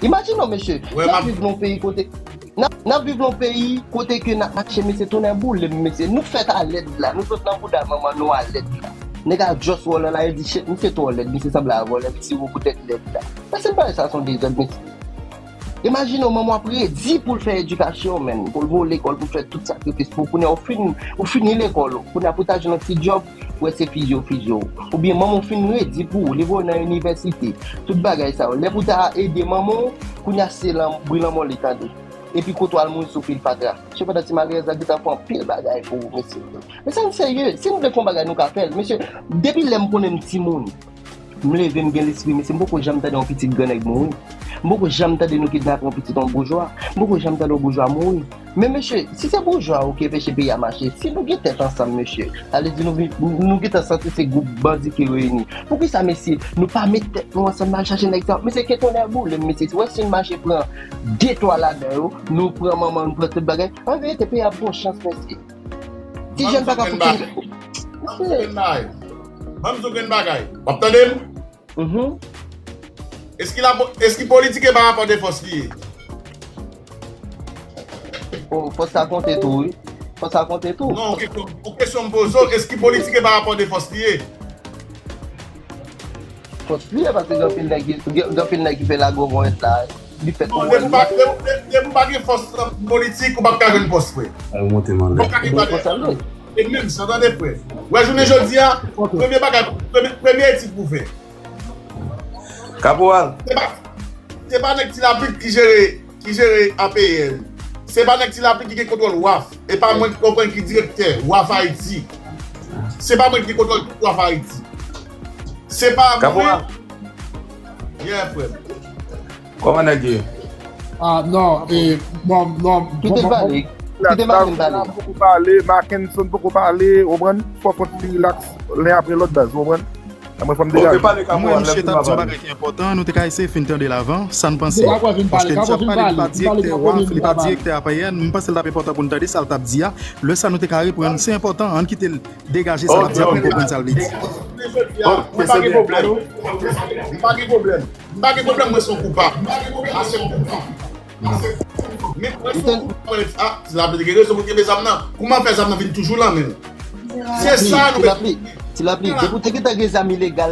Imajine w, mesye, n ap viv nan yon peyi kote N ap, n ap viv nan yon peyi kote ke n ap mache, mesye, tonnè boule m, mesye. Nou fèt alèd la, nou sot nan bouda manman nou alèd la. Nèg a just wè w la, yo di, shit, misye twò lèd, misye sanble a vòlè, misye gwo poutèt lèd la. Èske m pa wè sa se yon dezòd, mesye? Imajine w, manman w ap redi pou l fè edikasyon, menn, pou l voye lekòl, pou l fè tout sakrifis pou, kounye a w fin, ou fini lekòl ou, kounye a pou ta jwenn yon ti djòb, ou wè se fizye yo fizye w. Oubyen manman w fin redi pou ou, leve w nan inivèsite, tout bagay sa yo. Lè pou ta ede manman w, kounye a se lan, bri lanmò li tande. Epi kote w al mouri sou fil fatra. Sepandan ti malerèz la gentan fè anpil bagay pou ou, mesye. Men sa n serye, si nou vle fè yon bagay, nou ka fè l. Mesye, depi lè m konnen m timoun, m leve, m gen lespri, mesye, m poko janm tande yon pitit gran nèg mouri. M poko janm tande nou kidnape yon pitit yon boujwa. M poko janm tande yon boujwa mouri. Men mesye, si se boujwa yo ki anpeche peyi a mache, si nou gen tèt ansanm, mesye, sa vle di nou, vi- nou gentan santi se gwoup bandi ki reyini. Poukisa, mesye, nou pa met tèt nou ansanm, n al chache nèg sa yo? Mesye, ke tonnè boule m, mesye, si w wè si n mache pran de twa ladan yo, nou pran manman, nou pran tout bagay, an verite, peyi a ap gon chans, mesye. Ti jèn pa ka fout. Ban m di w grenn bagay. W ap tande m? Mhm. Eski la, eski politik e pa rapò de fòs li ye? Oh, fòs sa konte tou, wi. Fòs sa konte tou. Non, ou kesyon, ou kesyon m poze w, eski politik e pa rapò de fòs li ye? Fòs li ye, paske gen anpil nèg ki, gen, gen anpil nèg ki fè lago vòyès la. Li fèt pou wè li. Depi w pa gen fòs nan politik, ou p ap ka jwenn pòs, frè. Ou p ap ka gen valè. E menm jan, tande, frè. Wè, jounen jodi a, premye bagay, premye, premye etid pou fè. Kaporal. Se pa, se pa nèg Ti Lapli ki jere, ki jere A P L. Se pa nèg Ti Lapli ki gen kontwòl waf. E pa mwen ki konprann ki direktè waf Ayiti. Se pa mwen ki gen kontwòl tout waf Ayiti. Se pa mwen. Kaporal. Yeah, frè m. Kòman nèg ye? Ah, non, e, non, non. Kite l pale. Kite Mackenson pale. Poko pale, Mackenson poko pale, ou konprann? Fò kont li rilaks, len apre lòt baz, ou konprann? Mwen fò m degaje. Mwen, misye t ap di yon bagay ki enpòtan, nou te ka eseye fin tande l avan, sa n panse. Paske misye ap pale, li pa direktè waf, li pa direktè A P N, m panse l t ap enpòtan pou n tande sa l t ap di a. Lè sa nou te ka reprann, se enpòtan, ann kite l degaje sa l ap di a pou n konprann sa l vle di. Mwen pa gen pwoblèm. Mwen pa gen pwoblèm. M pa gen pwoblèm, mwen se yon koupab. Ase koupab. Men mwen se yon koupab, mwen, ah, Ti Lapli te gen rezon pou l kenbe zam nan. Kouman fè zam nan vin toujou lan men l? Se sa nou bezwen. Ti Lapli, depi w te gentan gen zam ilegal.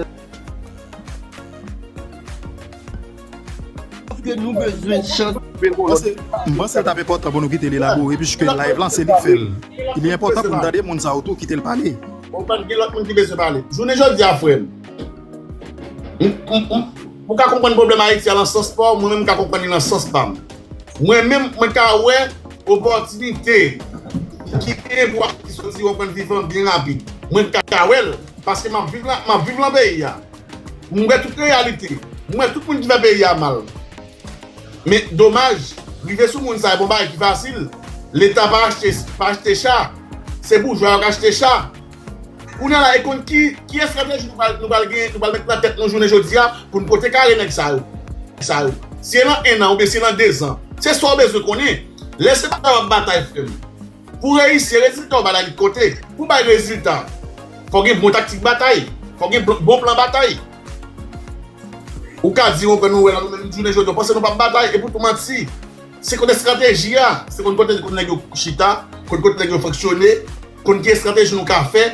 Paske nou bezwen chans. M panse, m panse l t ap enpòtan pou nou kite l elabore, piske live lan, se li k fè l. Li enpòtan pou n tande moun sa yo tou, kite l pale. Ou konprann, gen lòt moun ki bezwen pale. Jounen jodi a, frè m, m, m, m, ou ka konprann pwoblèm Ayiti a lan sans pa w, mwen menm m ka konprann li lan sans pa m. Mwen menm, mwen ka wè opòtinite ki genyen pou Ayiti soti, ou konprann, vivan byen rapid. Mwen ka wè l, paske m ap viv lan, m ap viv lan peyi a. M wè tout reyalite. M wè tout moun ki fè peyi a mal. Men domaj, rive sou moun sa a, e pa yon bagay ki fasil. Leta pa achte, pa achte cha. Se boujwa yo k achte cha. Kounye a la, e konn ki, ki estrateji nou pral, nou pral gen, nou pral met nan tèt nou jounen jodi a pou n pote kare nèg sa yo? Sa yo. Si e nan en an oubyen si e nan dezan. Se sa w bezwen konnen. Lè se batay w ap batay, frè m. Pou w reyisi, rezilta w pa la li kote. Pou w bay rezilta, fò w gen bon taktik batay. Fò w gen bon, bon plan batay. Ou ka di, ou konn, nou wè la, nou menm jounen jodi a, w panse nou p ap batay, epi w tou manti. Se konn estrateji a, se konn kote, konn nèg yo chita, konn kote nèg yo fonksyone, konn ki estrateji nou ka fè,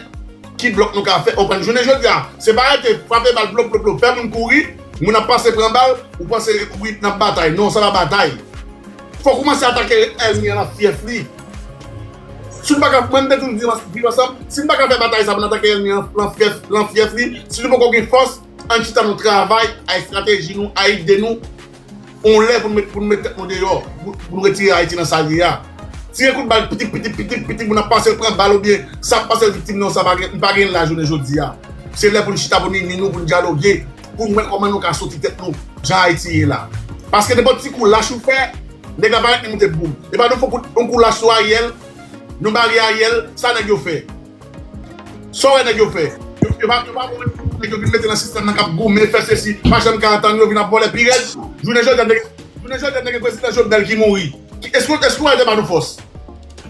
ki blòk nou ka fè, ou konprann, jounen jodi a, se pa rete frape bal blop, blop, blop, fè moun kouri, moun ap pase pran bal, ou panse wi n ap batay. Non, sa pa batay. Fò w kòmanse atake ènmi an nan fyèf li. Si n pa ka, mwen m te toujou di viv ansanm, si n pa ka fè batay sa pou n atake ènmi an nan fyèf, nan fyèf li, si nou poko gen fòs, ann chita nou travay a estrateji nou, a ide nou, yon lè pou n met, pou n met tèt nou deyò, pou, pou n retire Ayiti nan sa l ye a. Tire kout bal, pitip, pitip, pitip, pitip, moun ap pase l pran bal oubyen sa ap pase l viktim nan, sa pa gen, pa gen la jounen jodi a. Se lè pou n chita, pou n ini nou, pou n dyaloge, pou n wè kòman nou ka soti tèt nou, jan Ayiti ye la. Paske nenpòt ti kou lach ou fè, nèg la pa ret ni moute boum. E pa nou fè yon kou lach sou Ariel, nou bare Ariel, sa nèg yo fè. Sa w wè nèg yo fè? Yo, yo pa, yo pa bon, nèg yo vin mete nan sistèm nan k ap goumen, fè sesi, pa janm ka antann yo, vin ap vòlè pi rèd. Jounen jodi a, nèg, jounen jodi a, nèg gen prezidan Jovenel ki mouri. Ki, èske, èske w wè te ba nou fòs?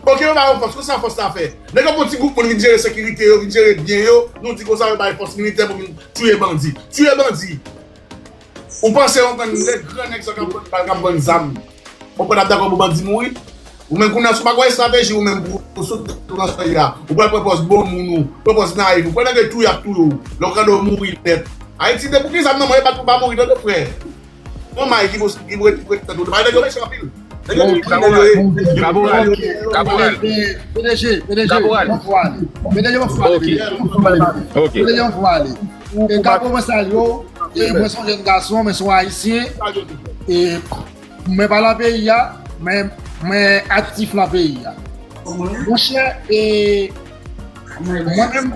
Oke, yo ba yo fòs, konsa fòs la fè. Nèg yo pran ti gwoup moun vin jere sekirite yo, vin jere byen yo, nou di konsa yo bay fòs militè pou vin tiye bandi. Tiye bandi! Ou panse yon nèg gran nèg sa k ap pran bal, k ap pran zam, ou konn ap dakò pou bandi mouri? Ou menm kounye a, si w pa gon estrateji, ou menm pou, pou sot nan soyè a, ou pral pran pòz bon moun, ou pran pòz nayif, ou pran nèg yo touye ap touye w. Lè w tande w mouri nèt. Ayiti, depi w gen zam nan men w, e pa pou w pa mouri, tande frè. Gon may ki pou, ki pou ret, ret tande w. Bay nèg yo mechan anpil. Nèg yo tout moun nèg yo ye. Kaporal, kaporal, P D G, P D G, kaporal. Mwen fò ale. P D G, mwen fò ale. Ok. P D G, mwen fò ale. E Kapo, mwen salye w. E mwen se yon jèn gason, mwen se yon ayisyen. E mwen pa nan peyi a, men mwen aktif nan peyi a. Monchè, e mwen menm,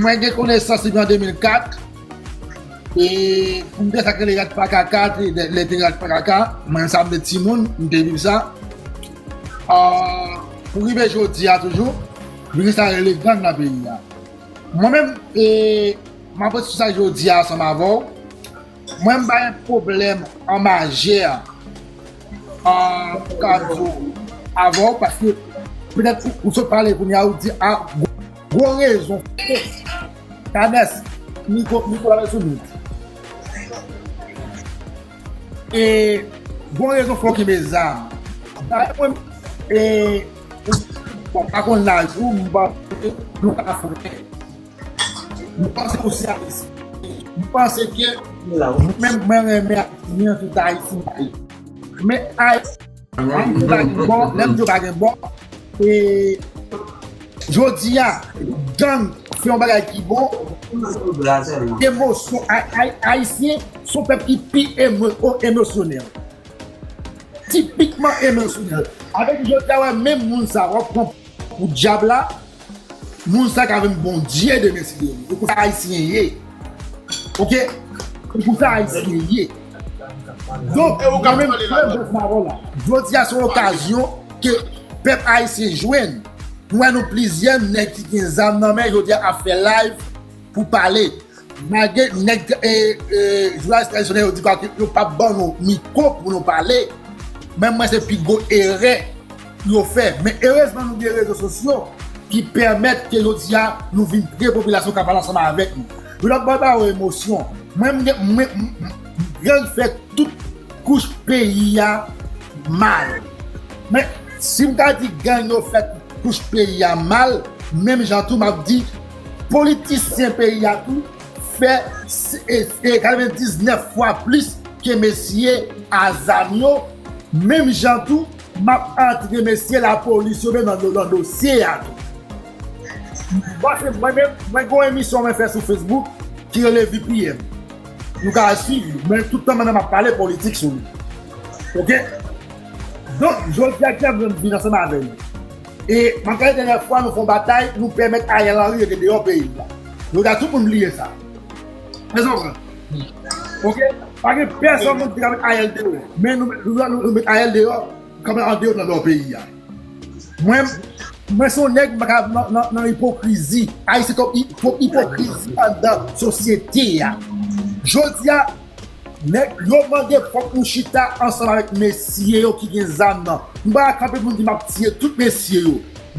mwen gen konesans depi an de mil kat. E pou m te sa k rele Rat Pakaka, te- lè te Rat Pakaka, mwen sa m te timoun, m te viv sa. Ah, pou rive jodi a toujou, nou gen sa rele gang nan peyi a. Mwen menm, e, m ap ret sou sa jodi a ansanm avè w. Mwen m pa gen pwoblèm an majè, ah, pou ka di w avè w, paske petèt ou, ou sot pale kounye a, ou di, a, gwo, gwo rezon fo. Kanès, mikwo, mikwo la sou mute. E, gwo rezon fo ki mezam. Dayè mwen, e, bon, pa konn laj ou, m pa, nou ka frè. M panse ou se Ayisyen. M panse ke mwen, mwen renmen Ayisyen, tout Ayisyen. Men Ayisyen, lè m di w pa gen bò, lè m di w pa gen bò, e jodi a, gang fè yon bagay ki bon, emosyon, Ay- Ay- Ayisyen se yon pèp ki pi emo- emosyonèl. Tipikman emosyonèl. Avèk jodi a, wè, menm moun sa, w ap pran pou dyab la, moun sa ka vin Bondye demen si Dye vle. E konsa Ayisyen ye. Oke? E konsa Ayisyen ye. Donk, mwen menm, frè Bòs Mawon la, jodi a se yon okazyon ke pèp ayisyen jwenn. Nou wè nou plizyè nèg ki gen zam nan men, jodi a ap fè live pou pale. Malgre nèg, e, e, jounalis tradisyonèl yo di ke yo p ap ban nou mikwo pou nou pale, men mwen se pi gwo erè yo fè. Men erezman nou gen rezo sosyo ki pèmèt ke jodi a nou vin pre popilasyon ka pale ansanm avèk nou. Yo t ap ba yo emosyon. Mwen, mwen, mwen, mwen, gang fè tout kouch peyi a mal. Men si m ta di gang yo fè kouch peyi a mal, menm jan tou m ap di politisyen peyi a tou fè e, e katrevendiznèf fwa plis ke mesye a zam yo, menm jan tou m ap antre mesye lapolis yo menm nan, nan dosye a tou. Paske mwen menm, mwen gen yon emisyon mwen fè sou Facebook ki rele V P M. Nou ka al swiv li, men tout tan mwen menm ap pale politik sou li. Oke? Donk, jodi a, Kevin vin ansanm avè nou. E, m ap gade dènyè fwa nou fè yon batay, nou pèmèt Ariel Henry rete deyò peyi a. Jodi a, tout moun bliye sa. Èske w konprann? Oke? Pa gen pèsonn moun ki te ka met Ariel deyò. Men nou, nou, nou, nou met Ariel deyò, kanpe andeyò nan nò peyi a. Mwen, mwen se yon nèg m pa ka nan, nan, nan ipokrizi. Ayisyen twòp ipo- ipokrizi anndan sosyete a. Jodi a, nèg yo mande fòk nou chita ansanm avèk mesye yo ki gen zam nan. M pa ka kanpe pou m di m ap tiye tout mesye yo.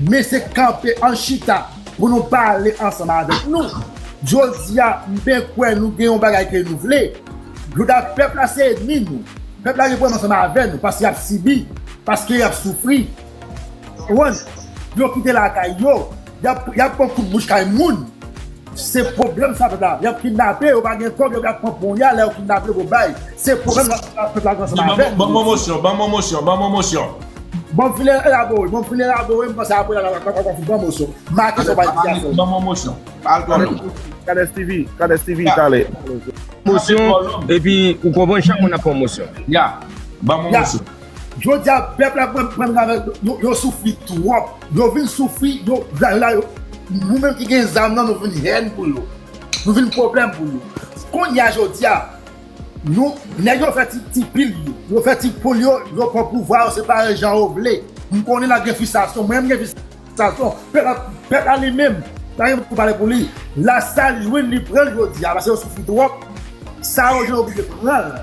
Men se kanpe, ann chita pou nou pale ansanm avèk nou. Jodi a, m byen kwè nou gen yon bagay ke nou vle. Jodi a, pèp la se ènmi nou. Pèp la gen pwoblèm ansanm avè nou paske y ap sibi, paske y ap soufri. Ou konprann? Yo kite lakay yo, y ap, y ap pran kout bouch kay moun. Se pwoblèm sa pèp la. Y ap kidnape, yo pa gen kòb, yo ap pran ponya, lè yo kidnape yo pou bay. Se pwoblèm sa pèp la gen ansanm avè nou. Ban mwen mosyon, ban mwen mosyon, ban mwen mosyon. Ban m fin elabore, ban m fin elabore, m panse apre la, la, la, la, la, ban mosyon. Make sa w pa di a. Ban mwen mosyon. Al twò long. Kanès T V, Kanès T V, talè. Mosyon, epi ou konprann chak moun ap pran mosyon. Ya, ban mwen mosyon. Jodi a, pèp la pran, pran avèk yo, yo soufri twòp. Yo vin soufri, yo, la, la, yo, nou menm ki gen zam nan, nou vin hèn pou yo. Nou vin pwoblèm pou yo. Kounye a jodi a, nou, nèg yo fè ti, ti pil yo. Yo fè ti poul yo, yo pran pouvwa, yo separe jan yo vle. M konnen n ap gen fristrasyon, mwen menm gen fristrasyon. Pèp la, pèp la li menm, pa gen moun pou pale pou li. Lasal jwenn li pran l jodi a, paske yo soufri twòp. Sa yo jwenn yo oblije pran l.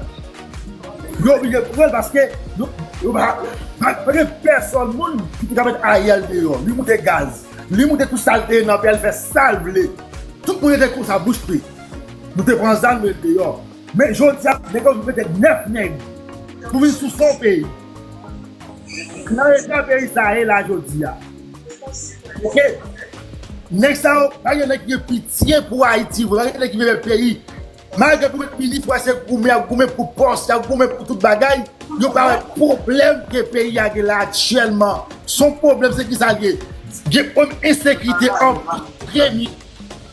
Yo oblije pran l paske yo, yo pa, pa, pa gen pèsonn moun ki te ka met Ariel deyò. Li moute gaz. Li moute tout sa l te ye nan peyi a, l fè sa l vle. Tout moun rete konsa bouch pe. Nou te pran zam, nou met deyò. Men jodi a, nèg yo vin mete nèf nèg pou vin souse yon peyi. Nan eta peyi sa ye la jodi a. Oke? Nèg sa yo, pa gen nèg ki gen pitye pou Ayiti vre, pa gen nèg ki vle peyi. Malgre pou met minis, wè se goumen, y ap goumen pou pòs, y ap goumen pou tout bagay, yo pa wè pwoblèm ke peyi a gen la aktyèlman. Se yon pwoblèm, se ki sa l ye? Gen yon ensekirite anpil premye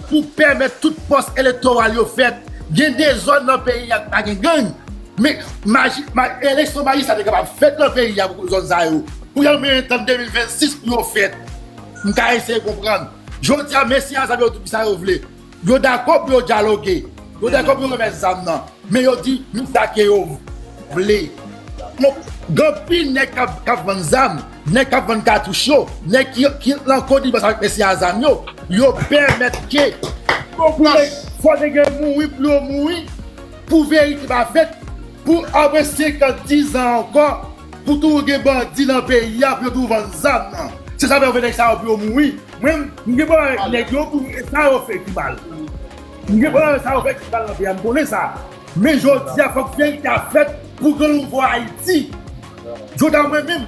pou pèmèt tout pòs elektoral yo fèt. Gen de zòn nan peyi a ki pa gen gang. Men maji, ma, eleksyon majistra te kapab fèt nan peyi a pou zòn sa yo. Pou y al mennen tann de mil vennsis pou yo fèt. M ka eseye konprann. Jodi a, mesye a, sa yo di sa yo vle. Yo dakò pou yo dyaloge. Yo dakò pou yo remèt zam nan. Men yo di, nou sa ke yo vle. Donk, gen anpil nèg k ap, k ap vann zam, nèg k ap vann katouch yo, nèg ki, ki nan konibans avèk mesye a zam yo, yo pèmèt ke pou nèg, fò nèg yo mouri, pou yo mouri, pou verite pa fèt, pou apre senkant, diz an ankò, pou toujou gen bandi nan peyi a, pou yo toujou vann zam nan. Se sa fè yo fè nèg sa yo pou yo mouri. Mwen, m gen pwoblèm avèk nèg yo pou sa yo fè ki mal. M gen pwoblèm avèk sa yo fè ki mal nan peyi a, m konnen sa. Men jodi a, fòk verite a fèt pou gen nouvo Ayiti. Jodi a, mwen menm,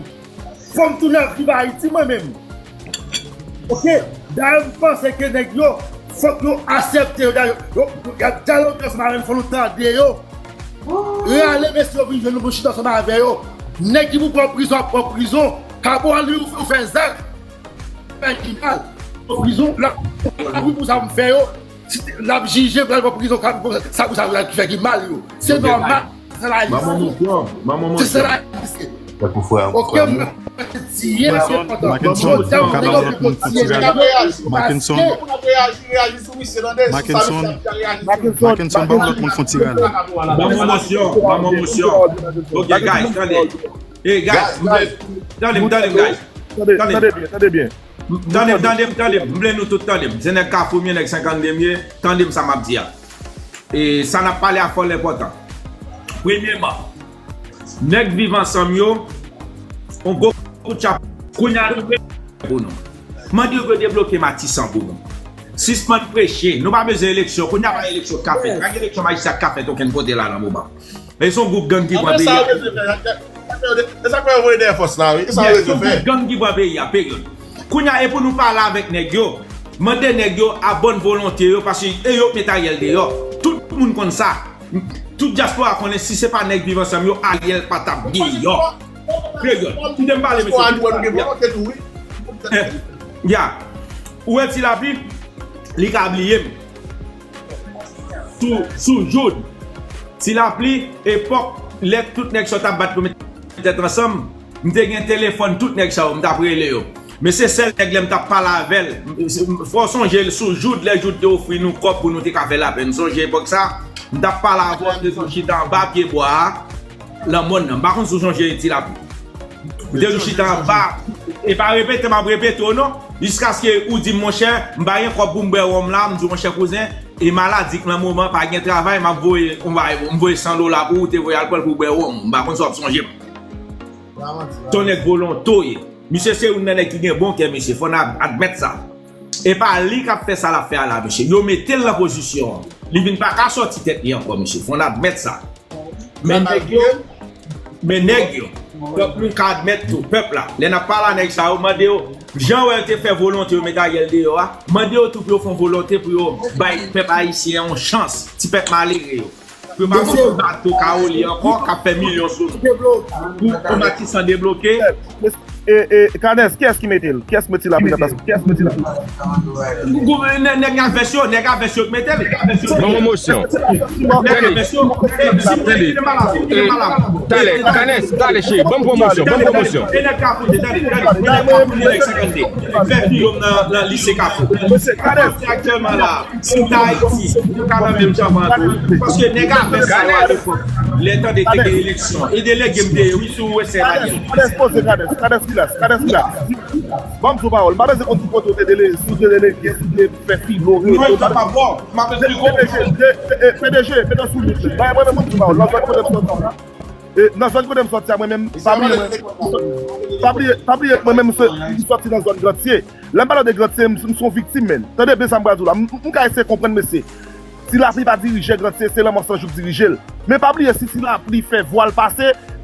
fò m tounen ap viv Ayiti, mwen menm. Oke? Dayè, m panse ke nèg yo, fòk yo aksepte yo, dayè, yo, yo, y ap dyaloge ansanm avè n, fò nou tande yo. Rale mesye yo vin jwenn nou pou chita ansanm avè yo. Nèg ki pou pran prizon, ap pran prizon. Kabral li ou fè zak. Fè ki mal. Pran prizon, l ap mouri pou sa m fè yo. Si l ap jije, l ap pran prizon, sa pou sa ki fè ki mal yo. Se nòmal. Se sa la jistis. Se sa la jistis. Oke, m pa tiye, se pandan. Mackenson, ou kapab ban m lòt moun fon ti rale? Mackenson. Mackenson. Mackenson, ban m lòt moun fon ti rale. Ban m yon mosyon, ban m yon mosyon. Oke, guys, tande. Hey, guys, tande m, tande m, guys. Tande m, tande m, tande m. M vle nou tout tande m. Se nèg Kafou m ye, nèg senkannde m ye. Tande m sa m ap di a. E sa n ap pale a fò l enpòtan. Premyèman, nèg Viv Ansanm yo, on gwo kout chap. Kounye a, nou pou nou. Mande yo pou yo debloke Matisan pou nou. Sispann preche. Nou pa bezwen eleksyon. Kounye a pa eleksyon k ka fèt. Pa gen eleksyon majistra k ka fèt okenn kote la nan moman. E se yon gwoup gang ki pran peyi a. E sa k fè yo voye dèyè fòs la, wi. E sa yo bezwen fè. Yes, se yon gwoup gang ki pran peyi a, peryòd. Kounye a, e pou nou pale avèk nèg yo. Mande nèg yo a bòn volonte yo, paske e yo k met Ariel deyò. Tout moun konn sa. Tout dyaspora konnen si se pa nèg Viv Ansanm yo, Ariel pa t ap deyò. Peryòd. Kite m pale, mesye. Ya. Ou wè Ti Lapli, li ka bliye m. Sou, sou Joud. Ti Lapli, epòk, lè tout nèg sa yo t ap bat pou met tèt ansanm, m te gen telefòn tout nèg sa yo, m t ap rele yo. Men se sèl nèg lè m t ap pale avè l. Fò w sonje l sou Joud, lè Joud te ofri nou kòb pou nou te ka fè lapè. M sonje epòk sa, m t ap pale avè w, m te sou chita anba pye bwa a, nan mòn nan. M pa konn si w sonje Ti Lapli. M te sou chita anba, e pa repete m ap repete w non. Jiskaske ou di m, monchè, m pa gen kòb pou m bwè wonm la, m di w, monchè kouzen, e maladi k nan moman, pa gen travay, m ap voye, m voye san dola pou ou, te voye al pran l pou w bwè wonm. M pa konn si w ap sonje m. Se yon nèg volonte w ye. Misye se youn nan nèg ki gen bon kè, mesye. Fò n ad-, admèt sa. E pa li k ap fè sa l ap fè a la, mesye. Yo mete l nan pozisyon an. Li vin pa ka sòti tèt li ankò, mesye. Fò n admèt sa. Men nèg yo, men nèg yo, pèp nou ka admèt tou, pèp la. Lè n ap pale a nèg sa yo, mande yo, jan wè yo te fè volonte yo met Ariel deyò a, mande yo tou pou yo fè yon volonte pou yo bay pèp ayisyen yon chans, ti pèp malere yo. Pou yo pa konn bato Kaoli ankò, k ap fè milyon sou nou. Pou, pou Matisan debloke. E, e, Kanèz, kiyès ki mete l? Kiyès ki mete Ti Lapli nan plas? Kiyès ki mete Ti Lapli? Nèg, nèg a vès yo, nèg a vès yo ki mete l. Ban mwen mosyon. Nèg a vès yo. Tande, talè, Kanèz, talè, cheri, ban m pran mosyon, ban m pran mosyon. E nèg Kafou, tande, tande, e nèg Kafou, nèg senkannde. Fè fi yo nan, nan lise Kafou. Aktyèlman la, si w ta Ayiti, ou ka nan menm jan m an tou. Paske nèg a vès sa yo alepòk, lè tande te gen eleksyon, e delege m te ye, wi, si w wè sè bagay. Kadès, poze, Kadès, Kadès, rilaks, Kadès, rilaks. Ban m di w pawòl, m pa bezwen konn ki kote w te delege, si w te delege, si w te fè filo, reto. P D G, P D G, mete w sou mute. Bay mwen menm, ban m di w pawòl, nan zòn kote m sòti a, nan zòn kote m sòti a, mwen menm, pa bliye mwen, pa bliye, pa bliye mwen menm, m sòti nan zòn Grantye. Lè m pale de Grantye, m, m se yon viktim, men. Tande byen sa m pral di w la. M, m, m ka eseye konprann, mesye. Ti Lapli pa dirije Grantye, se Lanmò San Jou k dirije l. Men pa bliye, si Ti Lapli fè vwa l pase,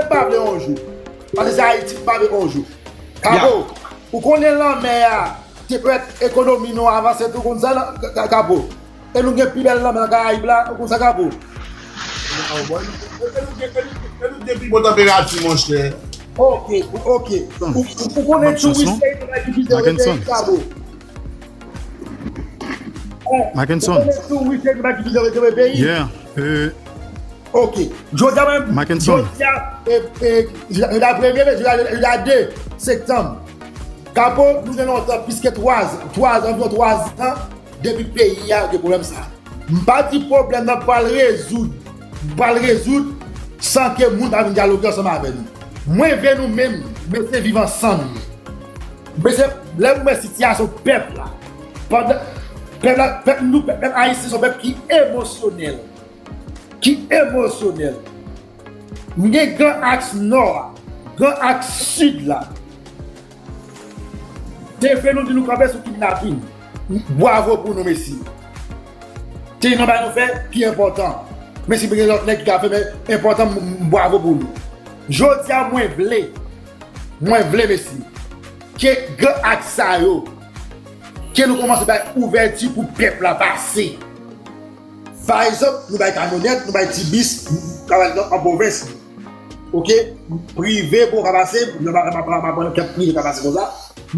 konnen m pa vle yon jou. Paske se Ayiti m pa vle yon jou. Kapo, ou konnen lanmè a te pèmèt ekonomi nou avanse tou konn sa, Kapo. E nou gen pi bèl lanmè nan Karayib la, ou konn sa, Kapo. E nou gen pi bon tanperati, monchè. Ok, ok. Ou konnen tou wi se yon bagay ki fè peyi, Kapo. Mackenson. Tou wi se yon bagay ki fè peyi. Yeah. Euh, Ok. Jodi a menm, Mackenson. Jodi a, e, e, jodi a premye, jodi a, jodi a de septanm. Kapo, nou gen lontan, plis ke twa, twa, anviwon twa zan, depi peyi a gen pwoblèm sa. M pa di pwoblèm nan pral rezoud, pral rezoud san ke moun pa vin dyaloge ansanm avè nou. Mwen vle nou menm, mesye, viv ansanm. Mesye, lè m wè sitiyasyon pèp la, pandan, pèp la, pèp nou, pèp, pèp ayisyen se yon pèp ki emosyonèl, ki emosyonèl. M gen gran aks nò a, gran aks sid la. Te vle nou di nou kanpe sou kidnapin. Bwavo pou nou, mesye. Te gen yon bagay nou fè ki enpòtan. Men si gen lòt nèg ki ka fè, men enpòtan, m, m, bwavo pou nou. Jodi a, mwen vle, mwen vle, mesye, ke gran aks sa yo, ke nou kòmanse bay ouvèti pou pèp la pase. Pa egzanp, nou bay kamyonèt, nou bay ti bis, travay nan, an pwovens. Ok? Prive pou ka pase, nou pa, pa, pa, pa, pa, kèk prive ka pase konsa.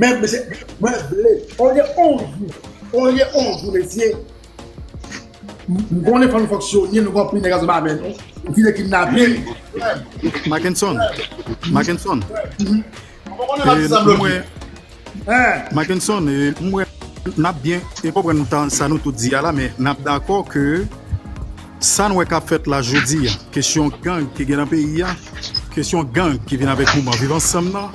Men, mesye, mwen vle, olye yon jou, olye yon jou, mesye, m konnen fò nou fonksyone, nou gen anpil nèg ansanm avè nou, ki vle kidnape. Mackenson, Mackenson, e, mwen, Mackenson, e, m wè n ap byen e konprann tan sa nou tout di a la, men n ap dakò ke sa n wè k ap fèt la jodi a, kesyon gang ki gen nan peyi a, kesyon gang ki vin avèk mouvman Viv Ansanm nan,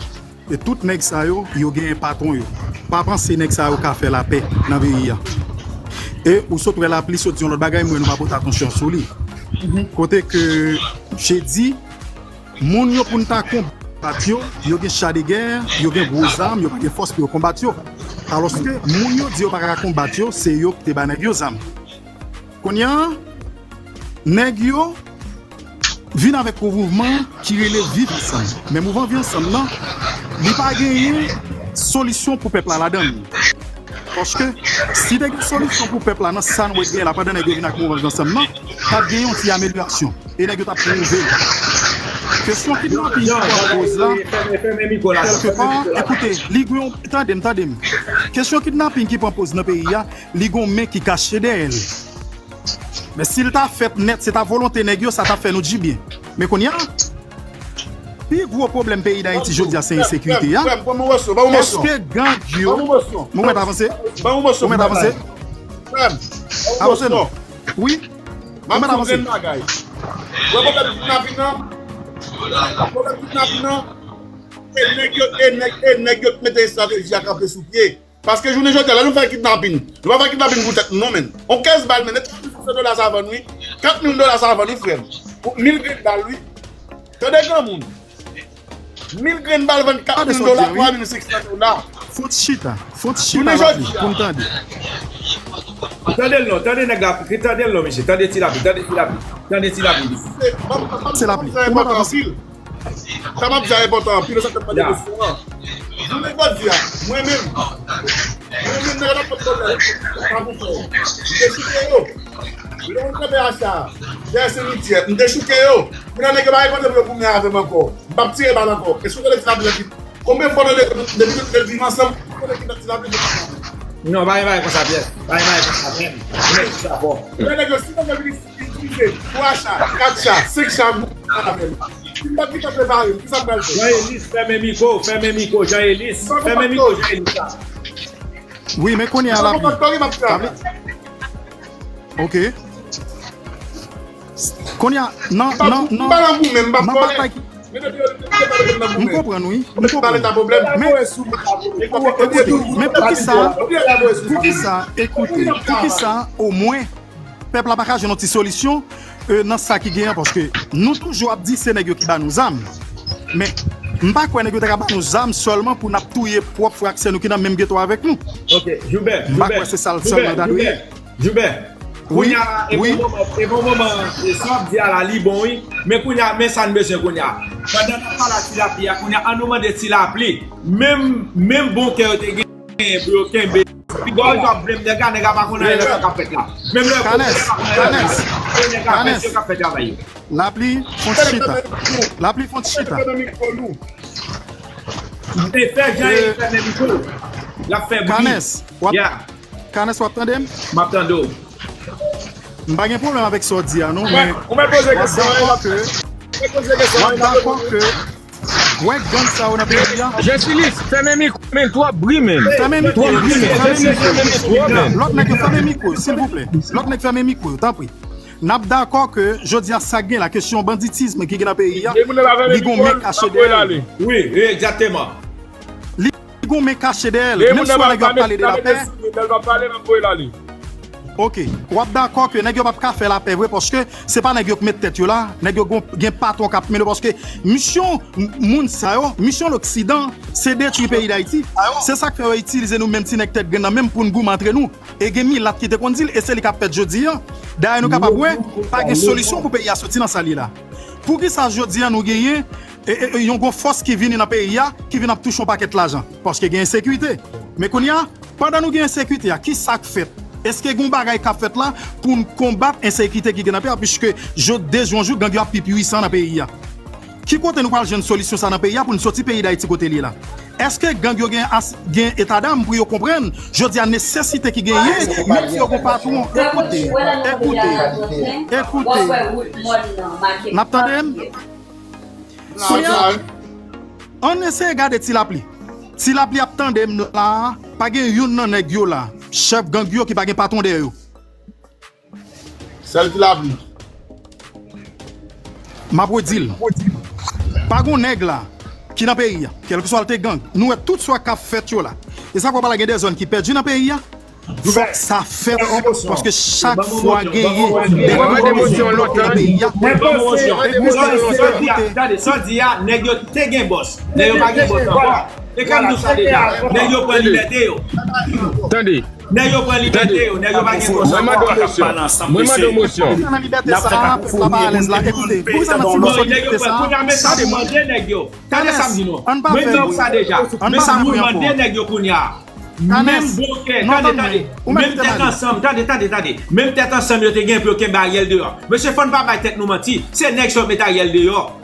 e tout nèg sa yo, yo genyen patwon yo. Pa panse nèg sa yo ka fè lapè nan peyi a. E ou sot wè lapli sot di yon lòt bagay, mwen nou pa pote atansyon sou li. Kote ke jedi, moun yo pou n ta konbat yo, yo gen cha de gè, yo gen gwo zam, yo pa gen fòs pou yo konbat yo. Alòske moun yo di yo pa ka konbat yo, se yo ki te ba nèg yo zam. Kounye a, nèg yo vin avèk yon mouvman ki rele Viv Ansanm. Men mouvman Viv Ansanm nan, li pa genyen solisyon pou pèp la ladan l. Paske si te gen solisyon pou pèp la nan sa n wè genyen la pandan nèg yo vin ak mouvman Viv Ansanm nan, t ap gen yon ti amelyorasyon. E nèg yo t ap pwouve l. Kesyon kidnapin ki pran poz la, kèlkepa, ekoute, li gen yon, tande m, tande m. Kesyon kidnapin ki pran poz nan peyi a, li gen yon men ki kache dèyè l. Men si l ta fèt nèt, se ta volonte nèg yo, sa t ap fè nou dibyen. Men kounye a, pi gwo pwoblèm peyi Dayiti jodi a se ensekirite a. Èske gang yo, nou mèt avanse? Nou mèt avanse? Avanse non. Wi. Nou mèt avanse. Wè pwoblèm kidnapin nan? Pwoblèm kidnapin nan? E nèg yo, e nèg, e nèg yo k mete estrateji a kanpe sou pye. Paske jounen jodi a, lè nou fè kidnapin, nou pa fè kidnapin pou tèt nou non, menn. On kèz bal, menn, e kat mil dola sa vann wi. Kat mil dola sa vann wi, frè m. Pou mil grenn bal wi. Tande granmoun. Mil grenn bal vann kat mil dola, twa mil senk san dola. Fon chita, fon chita la pou n tande. Tande l non, tande nèg la, tande l non, mesye, tande ti lapli, tande ti lapli, tande ti lapli. Se lapli. Ou pa avanse. Sa m ap di a enpòtan anpil, sa k ap pale kesyon an. Jounen jodi a, mwen menm, mwen menm, nèg la pran pwoblèm, pa pou fè. M te chouke yo. Lè m kanpe acha, dèyè simityè, m te chouke yo. Kounye a nèg yo pa gen kote pou yo goumen avè m ankò. M p ap tire bal ankò. Èske w tande ti lapli nan kit? Konbyen fwa w tande depi nou te viv ansanm, ou konnen ki nèg ti lapli? Non, pa gen bagay konsa, pyès. Pa gen bagay konsa, menm. Ou mèt di sa fò. Lè nèg yo, si nèg yo vin itilize twa cha, kat cha, senk cha, goumen avè m. Si m pa t gentan prepare m, kisa m pral fè? Jean Elis, fèmen mikwo, fèmen mikwo, Jean Elis. Fèmen mikwo, Jean Elis la. Wi, men kounye a lapli. Lapli. Ok. Kounye a, nan, nan, nan, nan batay ki, m konprann, wi. M konprann. Men, ekoute, men poukisa, poukisa, ekoute, poukisa, omwen, pèp la pa ka jwenn yon ti solisyon, e, nan sa ki genyen, paske nou toujou ap di se nèg yo ki ba nou zam. Men, m pa kwè nèg yo ta ka ba nou zam sèlman pou n ap touye pwòp frè ak sè nou ki nan menm geto avèk nou. Ok, Joubè, m pa kwè se sa l sèlman ta dwe ye. Joubè, kounye a la, e bon moman, e bon moman, e sa w ap di a la, li bon, wi. Men kounye a, men sa n bezwen kounye a. Pandan n ap pale a Ti Lapli a, kounye a, an nou mande Ti Lapli, menm, menm bon kè yo te genyen pou yo kenbe. Piga w ap blame nèg la, nèg la pa konn anyen nan sa k ap fèt la. Menm lè yo pa konn anyen nan sa k ap fèt, yo k ap fè travay yo. Lapli, fon ti chita. Lapli, fon ti chita. E fè jan e fè menm kou. L ap fè bri. Kanès, w ap, Kanès, w ap tande m? M ap tande w. M pa gen pwoblèm avèk sa w di a, non, men w ap dakò ke, w ap dakò ke, wè gang sa yo nan peyi a. Jesilis, fèmen mikwo, men, twòp bri, men. Fèmen mikwo, fèmen mikwo. Lòt nèg yo, fèmen mikwo, silvouplè. Lòt nèg, fèmen mikwo yo, tanpri. N ap dakò ke jodi a sa k gen la, kesyon banditism ki gen nan peyi a, li gon men kache dèyè l. Wi, wi, egzakteman. Li gon men kache dèyè l. Menm si w wè nèg yo ap pale de lapè. Ok, w ap dakò ke nèg yo p ap ka fè lapè vre, paske se pa nèg yo k met tèt yo la, nèg yo gon, gen patwon k ap mennen yo, paske misyon m- moun sa yo, misyon loksidan, se detwi peyi Dayiti. Se sa k fè yo itilize nou menm ti nèg tèt grenn nan menm pou n goumen antre nou. E gen milat ki te konn di l, e se li k ap fèt jodi a. Dayè nou kapab wè, pa gen solisyon pou peyi a soti nan sa l ye la. Poukisa jodi a nou genyen e, e, e, yon gwo fòs ki vini nan peyi a, ki vin ap touche yon pakèt lajan? Paske gen ensekirite. Men kounye a, pandan nou gen ensekirite a, ki sa k fèt? Èske gen yon bagay k ap fèt la pou n konbat ensekirite ki gen nan peyi a? Piske jodi de jou an jou, gang yo ap pi pwisan nan peyi a. Ki kote nou pral jwenn solisyon sa nan peyi a pou n soti peyi Dayiti kote l ye la? Èske gang yo gen as, gen etadam pou yo konprann jodi a nesesite ki genyen, menm si yo gon patwon? Ekoute, ekoute, ekoute. N ap tande m? Kounye a, ann eseye gade Ti Lapli. Ti Lapli ap tande m la, pa gen youn nan nèg yo la, chèf gang yo ki pa gen patwon dèyè yo. Sèl Ti Lapli. M ap redi l. Pa gon nèg la ki nan peyi a, kèlkeswa l te gang. Nou wè tout sa k ap fèt yo la. E sa k wè pa gen de zòn ki pèdi nan peyi a. Fòk sa fèt, paske chak fwa genyen de pwoblèm nan peyi a. Mwen panse, mwen panse, sa w di a, tande, sa w di a, nèg yo te gen bòs. Nèg yo pa gen bòs ankò. E ka m di w sa deja. Nèg yo pran libète yo. Tande. Nèg yo pran libète yo, nèg yo pa gen bòs ankò. Mwen mande w mosyon. Mwen mande w mosyon. Poukisa nan libète sa a, pèp la pa alèz la? Ekoute, poukisa nan ti mòso libète sa a? Tande, tande. Tande sa m di nou. Mwen di w sa deja. Men sa m mande nèg yo kounye a. Menm blokè, tande, tande. Menm tèt ansanm, tande, tande, tande. Menm tèt ansanm yo te gen pou yo kenbe Ariel deyò. Mesye, fò n pa bay tèt nou manti. Se nèg sa yo met Ariel deyò.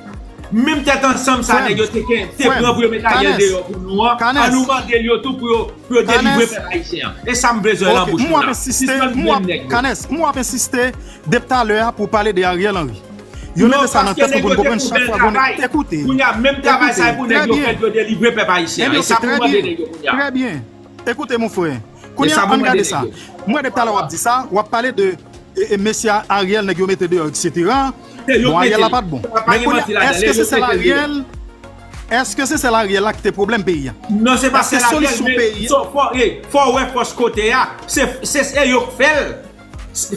Menm tèt ansanm sa nèg yo te ken, te pran pou yo met Ariel deyò pou nou an, ann nou mande l yo tou pou yo, pou yo delivre pèp ayisyen an. E sa m bezwen nan bouch nou la. Sispann plenn nèg yo. Kanès, m w ap ensiste depi talè a pou w pale de Ariel Henry. Yo mete sa nan tèt nou pou n konprann chak fwa gon nèg. Ekoute, kounye a, menm travay sa e pou nèg yo fè l, yo delivre pèp ayisyen an. E sa pou mande nèg yo kounye a. Trè byen. Ekoute, mon frè. Kounye a, ann gade sa. M wè depi talè w ap di sa, w ap pale de e, e mesye Ariel, nèg yo mete deyò, et cetera. Bon, Ariel la pa t bon. Men kounye a, èske se sèl Ariel? Èske se sèl Ariel la ki te pwoblèm peyi a? Non, se pa sèl Ariel, men fò, fò, e, fò w wè fòs kote a. Se, se, se yo k fè l.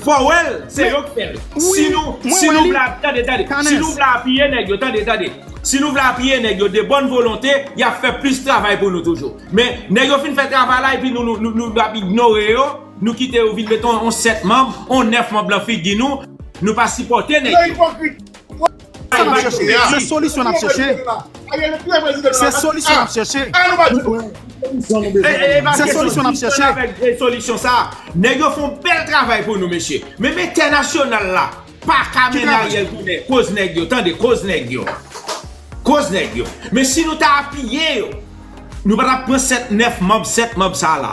Fò w wè l, se yo k fè l. Si nou, si nou vle, tande, tande. Si nou vle apiye nèg yo, tande, tande. Si nou vle apiye nèg yo de bòn volonte, y ap fè plis travay pou nou toujou. Men, nèg yo fin fè travay la, epi nou, nou, nou, nou, nou ap ignore yo. Nou kite yo vin mete yon, yon sèt manm, yon nèf manm nan figi nou. Nou pa sipòte nèg yo. Sa n ap chèche. Se solisyon n ap chèche. Se solisyon n ap chèche. Se solisyon n ap chèche. Solisyon sa. Nèg yo fè yon bèl travay pou nou, mesye. Men, men entènasyonal la pa ka mennen Ariel tounen. Koz nèg yo, tande, koz nèg yo. Koz nèg yo. Men si nou ta apiye yo, nou pa t ap pran sèt, nèf manm, sèt manm sa la.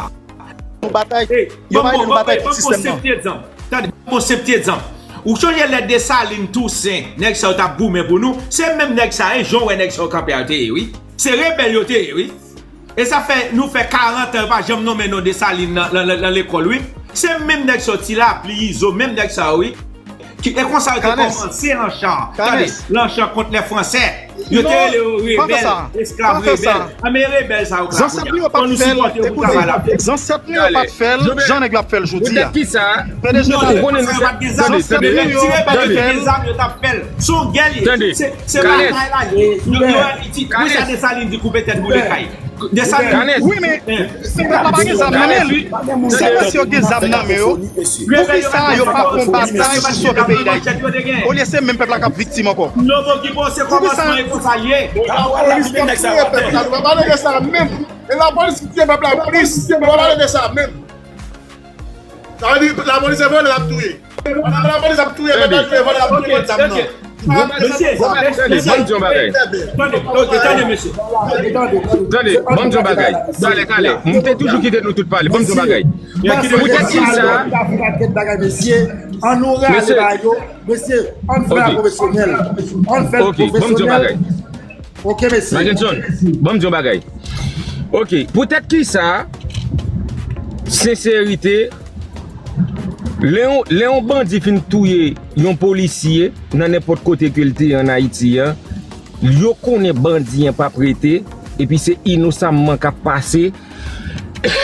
Nou batay, yo pa ede nou batay kont sistèm nan. Tande, ban m yon senp ti egzanp. Ou sonje lè Desalin, Tousen, nèg sa yo t ap goumen pou nou? Se menm nèg sa yo, jan w wè nèg sa yo kanpe a, yo te ye, wi. Se rebèl yo te ye, wi. E sa fè, nou fè karant an, yo pa janm nonmen non Desalin nan, nan, nan, nan lekòl, wi. Se menm nèg sa yo, Ti Lapli, Izo, menm nèg sa yo, wi. Ki, e konsa yo te kòmanse lanchan. Tande, lanchan kont lè Fransè. Yo te rele yo rebèl, esklav rebèl. A, men rebèl sa yo k la kounye a. Fò nou sipòte yo pou travay la fèt. Zansèt nou yo pa t fè l jan nèg yo ap fè l jodi a. P D G pa t fè l. Zansèt nou yo pa t fè l. Ti rebèl yo te gen zam, yo t ap fè l. Se yon gè l ye. Se, se batay la ye. Yo, yo, wi, sa Desalin di, koupe tèt boule kay. Desalin. Wi, men, se pèp la pa gen zam nan men li. Se mesye yo gen zam nan men yo. Poukisa yo pa fè yon batay pou sove peyi Dayiti? Olye se menm pèp la k ap viktim ankò. Poukisa? Lapolis k ap touye pèp la, nou pa pale de sa menm. E lapolis ki tiye pèp la plis, nou pa pale de sa menm. Sa vle di lapolis se vòlè l ap touye. Pandan lapolis ap touye pèp la, touye vòlè l ap touye moun zam nan. Mesye, mesye, mesye, tande, tande, mesye. Tande, ban m di yon bagay. Talè, talè. M te toujou kite nou tout pale. Ban m di yon bagay. Poutèt kisa? Mesye, ann fè l pwofesyonèl. Ann fè l pwofesyonèl. Ok, ban m di yon bagay. Ok, mesye. Mackenson, ban m di yon bagay. Ok, poutèt kisa senserite, lè yon, lè yon bandi fin touye yon polisye nan nenpòt kote ke l te ye ann Ayiti a, yo konnen bandi an p ap rete, epi se inosamman k ap pase,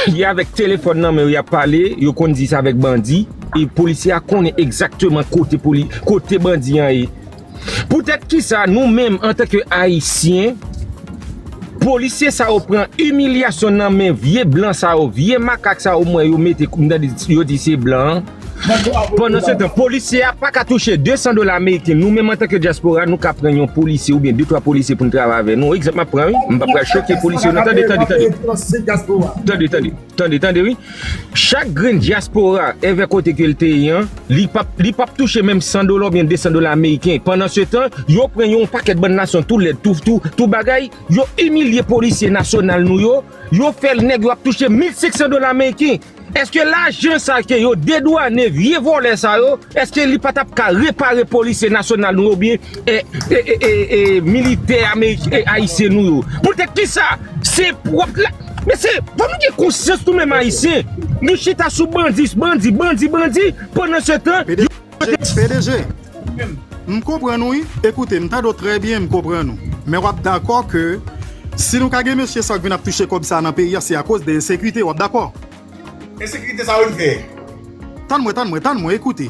y avèk telefòn nan men yo, y ap pale, yo konn di sa avèk bandi, e polisye a konnen egzakteman kote poli-, kote bandi an ye. Poutèt kisa nou menm antanke Ayisyen, polisye sa yo pran imilyasyon nan men vye blan sa yo, vye makak sa yo m wè yo mete kounye a yo di se blan an. Pandan se tan, polisye a pa ka touche de san dola ameriken. Nou menm antanke dyaspora, nou ka pran yon polisye oubyen de twa polisye pou n travay avè nou. Egzanp m ap pran, wi. M p ap pral choke polisye yo. Non, tande, tande, tande. Tande, tande. Tande, tande, wi. Chak grenn dyaspora, èvè kote ke l te ye an, li p ap, li p ap touche menm san dola oubyen de san dola ameriken. Pandan se tan, yo pran yon pakèt bann nasyon tou lèd, tou, tou, tou bagay, yo imilye polisye nasyonal nou yo, yo fè nèg yo ap touche mil senk san dola ameriken. Èske lajan sa ke yo dedwane vye vòlè sa yo, èske li pa t ap ka repare polisye nasyonal nou yo oubyen, e, e, e, e, e, militè amerik-, e, ayisyen nou yo? Poutèt kisa? Se pwòp la. Mesye, fò nou gen konsyans nou menm ayisyen. Nou chita sou bandi, bandi, bandi, bandi. Pandan se tan, P D G, P D G, m konprann ou, wi. Ekoute, m tande w trè byen, m konprann ou. Men w ap dakò ke si nou ka gen mesye sa k vin ap touche kòb sa nan peyi a, se akoz de ensekirite, w ap dakò? Ensekirite sa yo vin fè. Tann mwen, tann mwen, tann mwen, ekoute.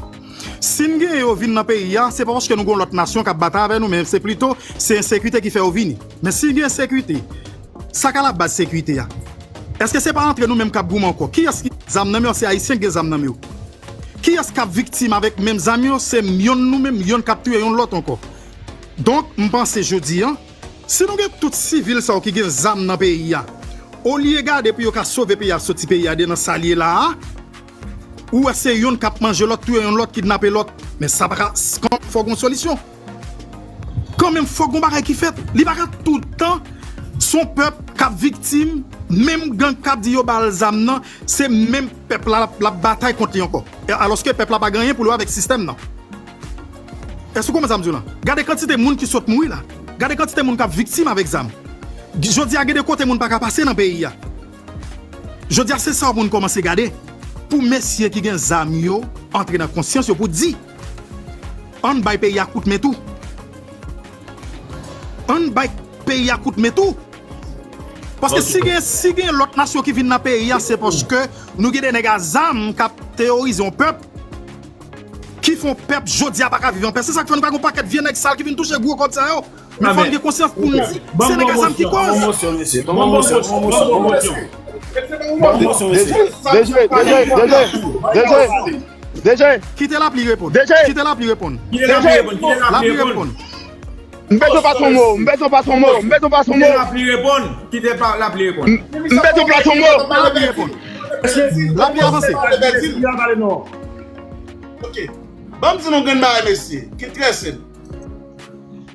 Si n gen yo vin nan peyi a, se pa paske nou gon lòt nasyon k ap batay avè nou, men se plito, se ensekirite ki fè yo vini. Men si gen ensekirite, sa k alabaz sekirite a? Èske se pa antre nou menm k ap goumen ankò? Kiyès ki zam nan men yo? Se ayisyen k gen zam nan men yo. Kiyès k ap viktim avèk menm zam yo? Se yonn nou menm, yonn k ap touye yonn lòt ankò. Donk, m panse jodi a, si nou gen tout sivil sa yo ki gen zam nan peyi a, olye gade pou yo ka sove peyi a soti peyi a de nan sa l ye la a, ou wè se yonn k ap manje lòt, touye yonn lòt, kidnape lòt. Men sa pa ka, kanmenm fò gon solisyon. Kanmenm fò gon bagay ki fèt. Li pa ka tout tan se yon pèp k ap viktim, menm gang k ap di yo ba l zam nan, se menm pèp la l ap, l ap batay kont li ankò. E alòske pèp la pa gen anyen pou l wè avèk sistèm nan. Èske w konprann sa m di w la? Gade kantite moun ki sot mouri la. Gade kantite moun k ap viktim avèk zam. Jodi a, gen de kote moun pa ka pase nan peyi a. Jodi a, se sa pou n kòmanse gade. Pou mesye ki gen zam yo antre nan konsyans yo pou di, ann bay peyi a kout men tou. Ann bay peyi a kout men tou. Paske si gen, si gen lòt nasyon ki vin nan peyi a, se paske nou gen de nèg a zam k ap teyorize yon pèp, ki fè yon pèp jodi a pa ka viv anpè. Se sa k fè nou ka gen yon pakèt vye nèg sal ki vin touche gwo kòb sa yo. Men fò n gen konsyans pou n di, se nèg a zam ki koz. Kite lapli reponn. Kite lapli reponn. Kite lapli reponn. M bezwen pa son mo, m bezwen pa son mo, m bezwen pa son mo. Kite lapli reponn. Kite lapli reponn. M bezwen pa son mo. Lapli avanse. Ok. Ban m di nou grenn bagay, mesye, ki trè senp.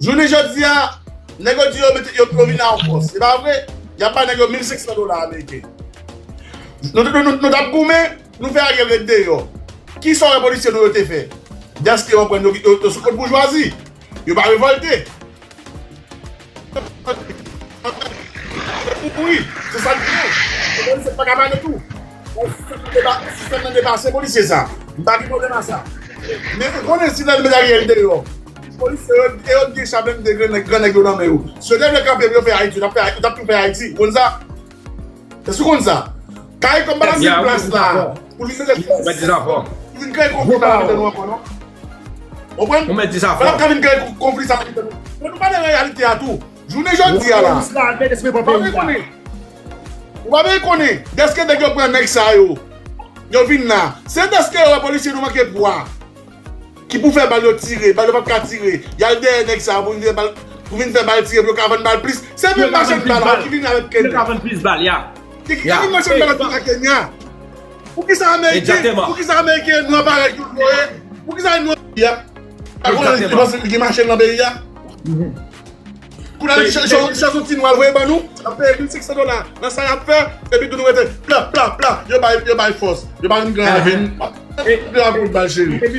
Jounen jodi a, nèg yo di yo mete, yo, yo vin an fòs. Se pa vre? Y ap bay nèg yo mil senk san dola ameriken. Nou, nou, nou, nou t ap goumen, nou fè Ariel ret deyò. Kisa w wè polisye nou yo te fè? Dèske yo pran yo, yo, yo sou kont boujwazi. Yo pa revòlte. Pou mouri. Se sa l di yo. Se polisye pa ka pale tou. Sistèm nan deba-, sistèm nan depase polisye sa. M pa gen pwoblèm a sa. Men ou konnen si lè l met Ariel deyò, polisye yo, e yo gen cha blende gran nèg, gran nèg yo nan men yo. Si yo te vle kanpe pou yo fè Ayiti, yo t ap fè, yo t ap tou fè Ayiti. Ou konn sa? Èske w konn sa? Karikom pa t ap gen plas la pou li mete fòs, pou vin kreye konfli sa nan mitan nou ankò, non. Ou konprann? Ou mèt di sa fò. Pa t ap ka vin kreye konfli sa nan mitan nou. Men nou pale reyalite a tou. Jounen jodi a la, ou pa bezwen konnen. Ou pa bezwen konnen. Dèske nèg yo pran nèg sa yo, yo vin la. Se dèske yo wè polisye nou manke pwa. Ki pou fè bal yo tire, bal yo p ap ka tire. Y al dèyè nèg sa yo pou vin fè bal, pou vin fè bal tire, pou yo ka vann bal plis. Se menm machann bal la ki vin avèk Kenya. Ki, ki, ki vin machann bal la Kenya. Poukisa Ameriken, poukisa Ameriken nwa parèy nou yo ye? Poukisa nwa, ya? Ou panse li gen machin nan peyi a? Kounye a, chèz yon ti nou al voye ban nou, ap peye mil senk san dola nan sa y ap fè, epi tou nou rete pla, pla, pla, yo bay, yo bay fòs, yo bay yon gran avin. Epi,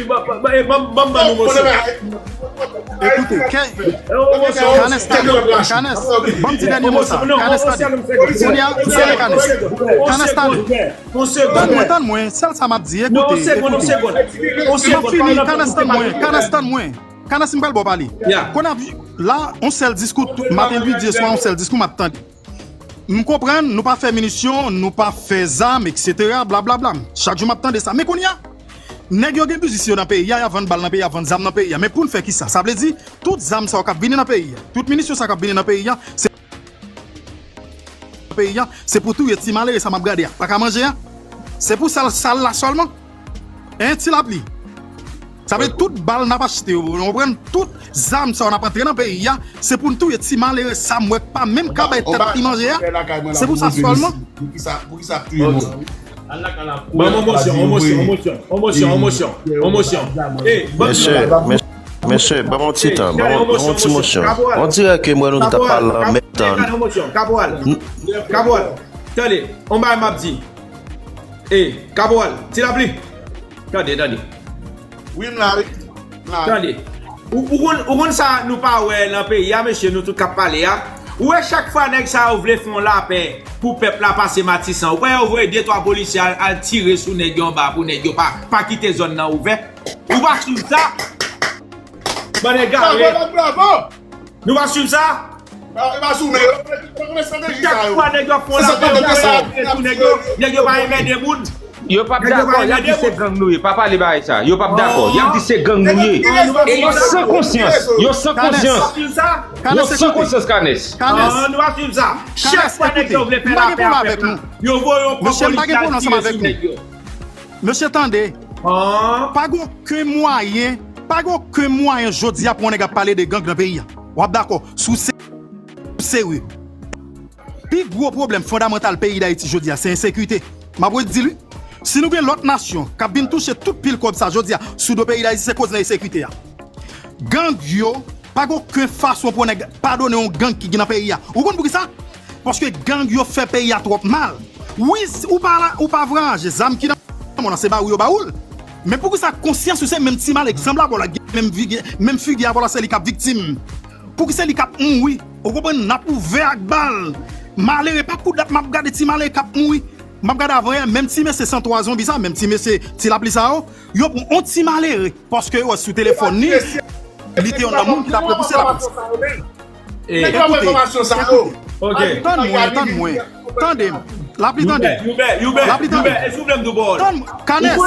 ban, ban, ban, ban, ban nou mòso. Ekoute, Kanès, Kanès, ban m ti dènye mo sa. Kanès, tande. Kounye a, tande, Kanès. Kanès, tande. Tann mwen, tann mwen, sèl sa m ap di, ekoute, ekoute. M ap fini, Kanès, tann mwen, Kanès, tann mwen. Kanès, m pral ba w pale. Kounye a, la, yon sèl diskou, maten, midi, swa, yon sèl diskou m ap tande. M konprann, nou pa fè minisyon, nou pa fè zam, etsetera, blablabla. Chak jou m ap tande sa. Men kounye a, nèg yo gen biznis yo nan peyi a, y ap vann bal nan peyi a, vann zam nan peyi a. Men pou n fè kisa? Sa vle di, tout zam sa yo k ap vini nan peyi a, tout minisyon sa yo k ap vini nan peyi a, se peyi a, se pou touye ti malere sa m ap gade a. Pa ka manje a. Se pou sal, sal la sèlman. Hein, Ti Lapli? Sa vle tout bal n ap achte yo, ou konprann? Tout zam sa yo n ap antre nan peyi a, se pou n touye ti malere sa m wè k pa menm ka bay tèt li manje a. Se pou sa sèlman. Pou ki sa, pou ki sa ap touye moun? Ban m yon mosyon, yon mosyon, yon mosyon, yon mosyon, yon mosyon, yon mosyon. Mesye, mesye, mesye, ban m yon ti tan, ban m, ban m yon ti mosyon. On dirè ke m wè nou t ap pale an menm tan. Gade yon mosyon, Kapwal. Kapwal, tande, on bagay m ap di. E, Kapwal, Ti Lapli. Tande, tande. Wi, m la, wi. M la. Tande. Ou, ou konn, ou konn sa nou pa wè nan peyi a, mesye, nou tout k ap pale a? Ou wè chak fwa nèg sa yo vle fè yon lapè pou pèp la pase Matisan, ou wè yo voye de twa polisye al, al tire sou nèg yo anba pou nèg yo pa, pa kite zòn nan ouvè? Ou pa swiv sa? Bann egare. Bravo, bravo! Nou pa swiv sa? E pa sou men yo. Chak fwa nèg yo ap fè yon lapè, yo voye sou nèg yo, nèg yo pa enmède moun. Yo p ap dakò, y ap di se gang nou ye, pa pale bagay sa. Yo p ap dakò, y ap di se gang nou ye. E yo san konsyans, yo san konsyans. Yo san konsyans, Kanès. Kanès, nou pa swiv sa. Chak fwa nèg yo vle fè lapè ak pèp la, yo voye yon polisye al tire sou nèg yo. Mesye, tande. Pa gen okenn mwayen, pa gen okenn mwayen jodi a pou yon nèg ap pale de gang nan peyi a. W ap dakò, si w se-, serye. Pi gwo pwoblèm fondamantal peyi Dayiti jodi a, se ensekirite. M ap redi l wi. Si nou gen lòt nasyon k ap vin touche tout pil kòb sa jodi a sou do peyi Dayiti, se koz nan ensekirite a. Gang yo, pa gen okenn fason pou yon nèg padone yon gang ki gen nan peyi a. Ou konn poukisa? Paske gang yo fè peyi a twòp mal. Wi, ou pa la, ou pa vwayaje, zam ki nan men w lan se ba ou yo ba ou l. Men poukisa konsyans ou se menm ti malere ki sanble avè w la, ki gen menm figi, menm figi avè w la, se li k ap viktim? Pouki se li k ap mouri? Ou konprann? N ap ouvè ak bal. Malere, pa pou dat m ap gade ti malere k ap mouri. M ap gade avan yè, menm ti mesye san twa zonbi sa, menm ti mesye Ti Lapli sa yo, yo pran yon ti malere, paske yo wè sou telefòn li, li te youn nan moun ki t ap repouse lapolis. Ekoute, ekoute. Tann mwen, tann mwen. Tande m. Lapli, tande. Lapli, tande. Tann mwen. Kanès,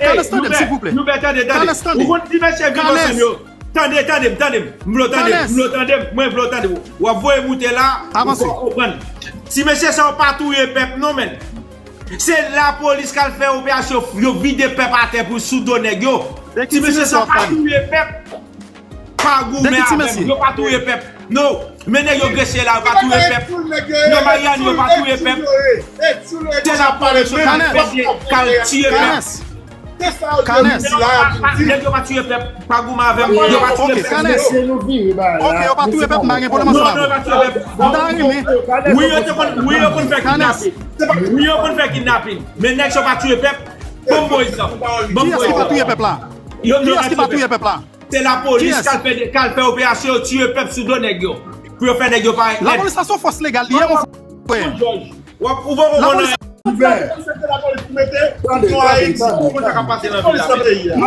Kanès, tande m, silvouplè. Kanès, tande. Kanès. Tande, tande m, tande m. M vle w tande m, m vle w tande m, mwen vle w tande m. W ap voye moute la, ou pa konprann. Ti mesye sa yo pa touye pèp non, menn. Se lapolis k al fè operasyon, yo vide pèp atè pou sou do nèg yo. Ti mesye sa yo pa touye pèp. Pa goumen avè m, yo pa touye pèp. No, men nèg yo Gresye la, yo pa touye pèp. Nan Maryani, yo pa touye pèp. Se lapolis yo k al fè de, k al tiye pèp. Kanès. Nèg yo pa tiye pèp, pa goumen avè m, yo pa tiye pèp. Ok, yo pa touye pèp, m pa gen pwoblèm ansanm avè w. Non, non, yo pa touye pèp. M ta renmen. Wi, yo te konn, wi, yo konn fè kidnapin. Wi, yo konn fè kidnapin. Men nèg sa yo pa touye pèp. Ban m bon egzanp. Ban m bon egzanp. Kiyès ki pa touye pèp la? Kiyès ki pa touye pèp la? Se lapolis k al fè, k al fè operasyon, yo tiye pèp sou do nèg yo. Pou yo fè nèg yo pa. Lapolis la se yon fòs legal li ye, mon frè. Ou poko konn anyen. Nou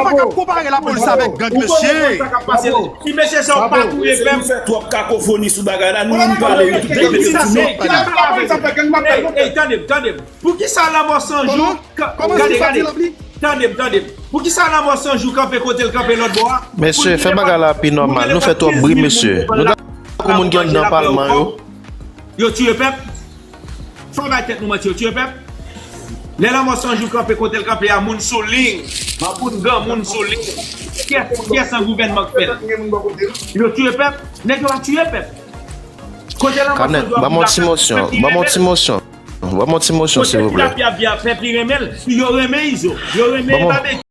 pa ka konpare lapolis avèk gang, mesye. Ti mesye sa yo pa touye pèp. Fè twòp kakofoni sou bagay la, nou menm pale, nou tout repete ti mo. Ey, tande m, tande m. Poukisa Lanmò San Jou, gade, gade. Tande m, tande m. Poukisa Lanmò San Jou kanpe kote l kanpe lòt bò a? Mesye, fè bagay la pi nòmal. Nou fè twòp bri, mesye. Nou dakò moun ki anndan palman yo. Yo tiye pèp. Fò bay tèt nou manti, yo tiye pèp. Lè Lanmò San Jou kanpe kote l kanpe a, moun sou liy. Moun granmoun sou liy. Kiyès, kiyès nan gouvènman k fè l? Yo tiye pèp. Nèg yo pa tiye pèp. Kote Lanmò San Jou ap viv ap fè pèp li renmen l? Ban m yon ti mosyon, ban m yon ti mosyon, silvouplè. Kote Tilapli ap viv ap fè pèp li renmen l? Yo renmen Izo. Yo renmen Babetchou.